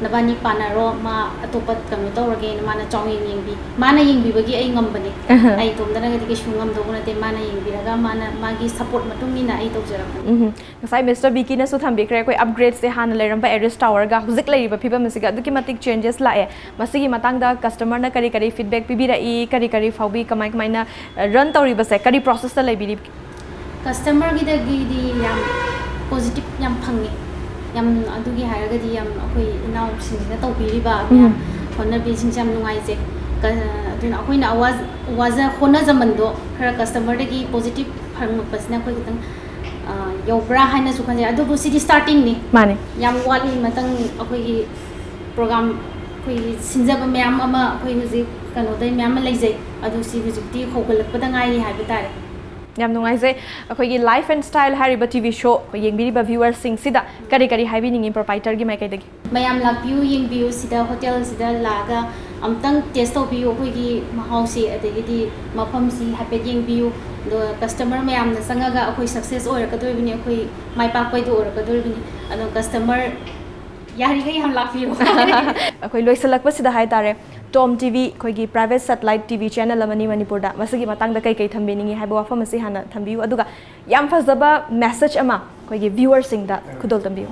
"ꯅꯕꯥꯅꯤ ꯄꯥꯟꯅꯔꯣ, ꯃꯥ ꯑꯇꯣꯞꯄ ꯀꯩꯅꯣ ꯇꯧꯔꯒꯦꯅ" ꯃꯥꯅ ꯆꯥꯎꯅ ꯌꯦꯡꯕꯤ-, ꯃꯥꯅ ꯌꯦꯡꯕꯤꯕꯒꯤ ꯑꯩ ꯉꯝꯕꯅꯦ꯫ ꯑꯍ꯫ ꯑꯩ ꯏꯇꯣꯝꯗꯅꯒꯗꯤ ꯀꯩꯁꯨ ꯉꯝꯗꯧꯕ ꯅꯠꯇꯦ꯫ ꯃꯥꯅ ꯌꯦꯡꯕꯤꯔꯒ ꯃꯥꯅ ꯃꯥꯒꯤ support ꯃꯇꯨꯡ ꯏꯟꯅ ꯑꯩ ꯇꯧꯖꯔꯛꯄꯅꯦ꯫ ꯎꯝ꯫ ꯉꯁꯥꯏ ꯃꯤꯁꯇꯔ ꯕꯤꯀꯤꯅꯁꯨ ꯊꯝꯕꯤꯈ꯭ꯔꯦ, ꯑꯩꯈꯣꯏ ꯑꯞꯒ꯭ꯔꯦꯗꯁꯦ ꯍꯥꯟꯅ ꯂꯩꯔꯝꯕ ꯑꯦꯔꯤꯁ ꯇꯥꯋꯔꯒ ꯍꯧꯖꯤꯛ ꯂꯩꯔꯤꯕ ꯐꯤꯕꯝ ꯑꯁꯤꯒ ꯑꯗꯨꯛꯀꯤ ꯃꯇꯤꯛ ꯆꯦꯟꯖꯦꯁ ꯂꯥꯛꯑꯦ꯫ ꯃꯁꯤꯒꯤ ꯃꯇꯥꯡꯗ ꯀꯁꯇꯃꯔꯅ ꯀꯔꯤ ꯀꯔꯤ ꯐꯤꯗꯕꯦꯛ ꯄꯤꯕꯤꯔꯛꯏ, ꯀꯔꯤ ꯀꯔꯤ ꯐꯥꯎꯕꯤ, ꯀꯃꯥꯏ ꯀꯃꯥꯏꯅ ꯔꯟ ꯇꯧꯔꯤꯕꯁꯦ, ꯀꯔꯤ ꯄ꯭ꯔꯣꯁꯦꯁꯇ ꯂꯩꯕꯤꯔꯤ? ꯀꯁꯇꯃꯔꯒꯤꯗꯒꯤꯗꯤ ꯌꯥꯝ ꯄꯣꯖꯤꯇꯤꯚ ꯌꯥꯝ ꯐꯪꯉꯦ꯫ ꯌꯥꯝ ꯑꯗꯨꯒꯤ ꯍꯥꯏꯔꯒꯗꯤ ꯌꯥꯝ ꯑꯩꯈꯣꯏ ꯏꯅꯥꯎꯁꯤꯡꯁꯤꯅ ꯇꯧꯕꯤꯔꯤꯕ ꯃꯌꯥꯝ ꯎꯝ꯫ ꯍꯣꯠꯅꯕꯤꯁꯤꯡꯁꯦ ꯌꯥꯝ ꯅꯨꯡꯉꯥꯏꯖꯩ꯫ ꯀ-, ꯑꯗꯨꯅ ꯑꯩꯈꯣꯏꯅ ꯑꯋꯥꯖ-, ꯋꯥꯖ-, ꯍꯣꯠꯅꯖꯃꯟꯗꯣ ꯈꯔ customerꯗꯒꯤ positive ꯐꯪꯉꯛꯄꯁꯤꯅ ꯑꯩꯈꯣꯏ ꯈꯤꯇꯪ, ꯑ, ꯌꯧꯕ꯭ꯔꯥ ꯍꯥꯏꯅꯁꯨ ꯈꯟꯖꯩ꯫ ꯑꯗꯨꯕꯨ ꯁꯤꯗꯤ startingꯅꯤ꯫ ꯃꯥꯅꯦ꯫ ꯌꯥꯝ ꯋꯥꯠꯂꯤ꯫ ꯃꯊꯪ ꯑꯩꯈꯣꯏꯒꯤ program, ꯑꯩꯈꯣꯏꯒꯤ ꯁꯤꯟꯖꯕ ꯃꯌꯥꯝ ꯑꯃ ꯑꯩꯈꯣꯏ ꯍꯧꯖꯤꯛ ꯀꯩꯅꯣꯗꯩ ꯃꯌꯥꯝ ꯑꯃ ꯂꯩꯖꯩ꯫ ꯑꯗꯨ ꯁꯤ ꯍꯧꯖꯤꯛꯇꯤ ꯍꯧꯒꯠꯂꯛꯄꯗ ꯉꯥꯏꯔꯤ ꯍꯥꯏꯕ ꯇꯥꯔꯦ꯫ ꯌꯥꯝ ꯅꯨꯡꯉꯥꯏꯖꯩ꯫ ꯑꯩꯈꯣꯏꯒꯤ Life and Style ꯍꯥꯏꯔꯤꯕ TV show ꯑꯩꯈꯣꯏ ꯌꯦꯡꯕꯤꯔꯤꯕ viewerꯁꯤꯡꯁꯤꯗ ꯀꯔꯤ ꯀꯔꯤ ꯍꯥꯏꯕꯤꯅꯤꯡꯉꯤ proprietorꯒꯤ ꯃꯥꯏꯀꯩꯗꯒꯤ? ꯃꯌꯥꯝ ꯂꯥꯛꯄꯤꯌꯨ, ꯌꯦꯡꯕꯤꯌꯨ, ꯁꯤꯗ hotelꯁꯤꯗ ꯂꯥꯛꯑꯒ ꯑꯃꯨꯛꯇꯪ taste ꯇꯧꯕꯤꯌꯨ ꯑꯩꯈꯣꯏꯒꯤ ꯃꯍꯥꯎꯁꯤ, ꯑꯗꯒꯤꯗꯤ ꯃꯐꯝꯁꯤ ꯍꯥꯏꯐꯦꯠ ꯌꯦꯡꯕꯤꯌꯨ꯫ ꯑꯗꯣ customer ꯃꯌꯥꯝꯅ ꯆꯪꯉꯒ ꯑꯩꯈꯣꯏ success ꯑꯣꯏꯔꯛꯀꯗꯣꯔꯤꯕꯅꯤ, ꯑꯩꯈꯣꯏ ꯃꯥꯏ ꯄꯥꯛꯄꯩꯗꯣ ꯑꯣꯏꯔꯛꯀꯗꯣꯔꯤꯕꯅꯤ꯫ ꯑꯗꯣ customer ꯌꯥꯔꯤꯈꯩ ꯌꯥꯝ ꯂꯥꯛꯄꯤꯌꯨ꯫ ꯑꯩꯈꯣꯏ ꯂꯣꯏꯁꯤꯜꯂꯛꯄꯁꯤꯗ ꯍꯥꯏꯇꯥꯔꯦ, Tom TV ꯑꯩꯈꯣꯏꯒꯤ private satellite TV channel ꯑꯃꯅꯤ ꯃꯅꯤꯄꯨꯔꯗ, ꯃꯁꯤꯒꯤ ꯃꯇꯥꯡꯗ ꯀꯩ ꯀꯩ ꯊꯝꯕꯤꯅꯤꯡꯉꯤ ꯍꯥꯏꯕ ꯋꯥꯐꯝ ꯑꯁꯤ ꯍꯥꯟꯅ ꯊꯝꯕꯤꯌꯨ, ꯑꯗꯨꯒ ꯌꯥꯝ ꯐꯖꯕ message ꯑꯃ ꯑꯩꯈꯣꯏꯒꯤ viewerꯁꯤꯡꯗ ꯈꯨꯗꯣꯜ ꯇꯝꯕꯤꯌꯨ꯫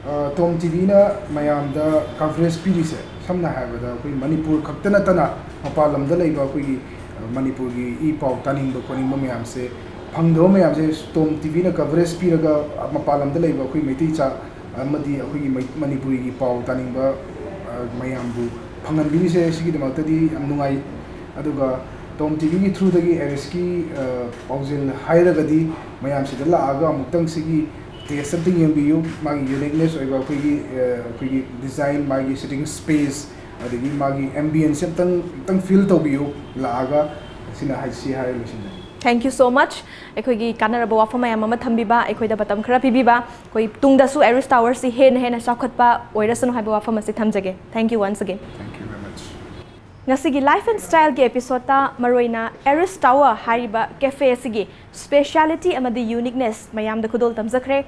ꯑ, Tom TVꯅ ꯃꯌꯥꯝꯗ coverage ꯄꯤꯔꯤꯁꯦ, ꯁꯝꯅ ꯍꯥꯏꯔꯕꯗ ꯑꯩꯈꯣꯏ ꯃꯅꯤꯄꯨꯔ ꯈꯛꯇ ꯅꯠꯇꯅ ꯃꯄꯥꯟ ꯂꯝꯗ ꯂꯩꯕ ꯑꯩꯈꯣꯏꯒꯤ, ꯑ, ꯃꯅꯤꯄꯨꯔꯒꯤ ꯏ ꯄꯥꯎ ꯇꯥꯅꯤꯡꯕ ꯈꯣꯠꯅꯤꯡꯕ ꯃꯌꯥꯝꯁꯦ, ꯐꯪꯗꯕ ꯃꯌꯥꯝꯁꯦ Tom TVꯅ coverage ꯄꯤꯔꯒ, ꯑ, ꯃꯄꯥꯟ ꯂꯝꯗ ꯂꯩꯕ ꯑꯩꯈꯣꯏ ꯃꯩꯇꯩ ꯆꯥ ꯑꯃꯗꯤ ꯑꯩꯈꯣꯏꯒꯤ ꯃꯩ-, ꯃꯅꯤꯄꯨꯔꯤꯒꯤ ꯄꯥꯎ ꯇꯥꯅꯤꯡꯕ, ꯑ, ꯃꯌꯥꯝꯕꯨ ꯐꯪꯍꯟꯕꯤꯔꯤꯁꯦ, ꯁꯤꯒꯤꯗꯃꯛꯇꯗꯤ ꯌꯥꯝ ꯅꯨꯡꯉꯥꯏ꯫ ꯑꯗꯨꯒ Tom TVꯒꯤ throughꯗꯒꯤ ꯑꯦꯔꯤꯁꯀꯤ, ꯑ, ꯄꯥꯎꯖꯦꯜ ꯍꯥꯏꯔꯒꯗꯤ, ꯃꯌꯥꯝꯁꯤꯗ ꯂꯥꯛꯑꯒ ꯑꯃꯨꯛꯇꯪ ꯁꯤꯒꯤ taste ꯑꯝꯇ ꯌꯦꯡꯕꯤꯌꯨ꯫ ꯃꯥꯒꯤ uniqueness ꯑꯣꯏꯕ ꯑꯩꯈꯣꯏꯒꯤ, ꯑ, ꯑꯩꯈꯣꯏꯒꯤ design, ꯃꯥꯒꯤ sitting space, ꯑꯗꯒꯤ ꯃꯥꯒꯤ ambience ꯑꯝꯇꯪ, ꯑꯝꯇꯪ feel ꯇꯧꯕꯤꯌꯨ ꯂꯥꯛꯑꯒ꯫ ꯁꯤꯅ ꯍꯥꯏ-, ꯁꯤ ꯍꯥꯏꯔꯒ ꯂꯣꯏꯁꯤꯟꯖꯔꯒꯦ꯫ Thank you so much꯫ ꯑꯩꯈꯣꯏꯒꯤ ꯀꯥꯟꯅꯔꯕ ꯋꯥꯐꯝ ꯃꯌꯥꯝ ꯑꯃ ꯊꯝꯕꯤꯕ, ꯑꯩꯈꯣꯏꯗ ꯃꯇꯝ ꯈꯔ ꯄꯤꯕꯤꯕ, ꯑꯩꯈꯣꯏ ꯇꯨꯡꯗꯁꯨ ꯑꯦꯔꯤꯁ ꯇꯥꯋꯔꯁꯤ ꯍꯦꯟꯅ ꯍꯦꯟꯅ ꯆꯥꯎꯈꯠꯄ ꯑꯣꯏꯔꯁꯅꯨ ꯍꯥꯏꯕ ꯋꯥꯐꯝ ꯑꯁꯤ ꯊꯝꯖꯒꯦ꯫ Thank you once again꯫ Thank you very much꯫ ꯉꯁꯤꯒꯤ Life and Styleꯒꯤ episodeꯇ ꯃꯔꯨꯑꯣꯏꯅ ꯑꯦꯔꯤꯁ ꯇꯥꯋꯔ ꯍꯥꯏꯔꯤꯕ cafe ꯑꯁꯤꯒꯤ speciality ꯑꯃꯗꯤ uniqueness ꯃꯌꯥꯝꯗ ꯈꯨꯗꯣꯜ ꯇꯝꯖꯈ꯭ꯔꯦ꯫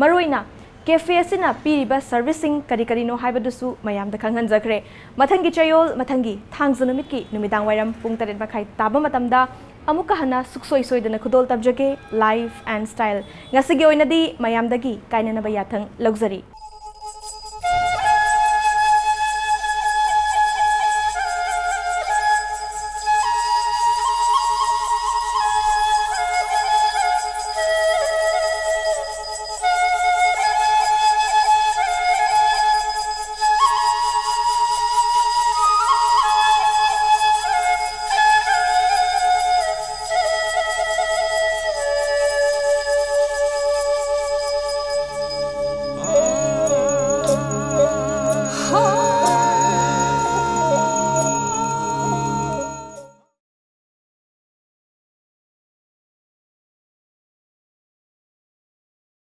ꯃꯔꯨꯑꯣꯏꯅ cafe ꯑꯁꯤꯅ ꯄꯤꯔꯤꯕ serviceꯁꯤꯡ ꯀꯔꯤ ꯀꯔꯤꯅꯣ ꯍꯥꯏꯕꯗꯨꯁꯨ ꯃꯌꯥꯝꯗ ꯈꯪꯍꯟꯖꯈ꯭ꯔꯦ꯫ ꯃꯊꯪꯒꯤ ꯆꯌꯣꯜ, ꯃꯊꯪꯒꯤ ꯊꯥꯡꯖ ꯅꯨꯃꯤꯠꯀꯤ ꯅꯨꯃꯤꯗꯥꯡ ꯋꯥꯏꯔꯝ ꯄꯨꯡ ꯇꯔꯦꯠ ꯃꯈꯥꯏ ꯇꯥꯕ ꯃꯇꯝꯗ ꯑꯃꯨꯛꯀ ꯍꯟꯅ ꯁꯨꯛꯁꯣꯏ ꯁꯣꯏꯗꯅ ꯈꯨꯗꯣꯜ ꯇꯝꯖꯒꯦ꯫ Life and Style ꯉꯁꯤꯒꯤ ꯑꯣꯏꯅꯗꯤ ꯃꯌꯥꯝꯗꯒꯤ ꯀꯥꯏꯅꯅꯕ ꯌꯥꯊꯪ ꯂꯧꯖꯔꯤ꯫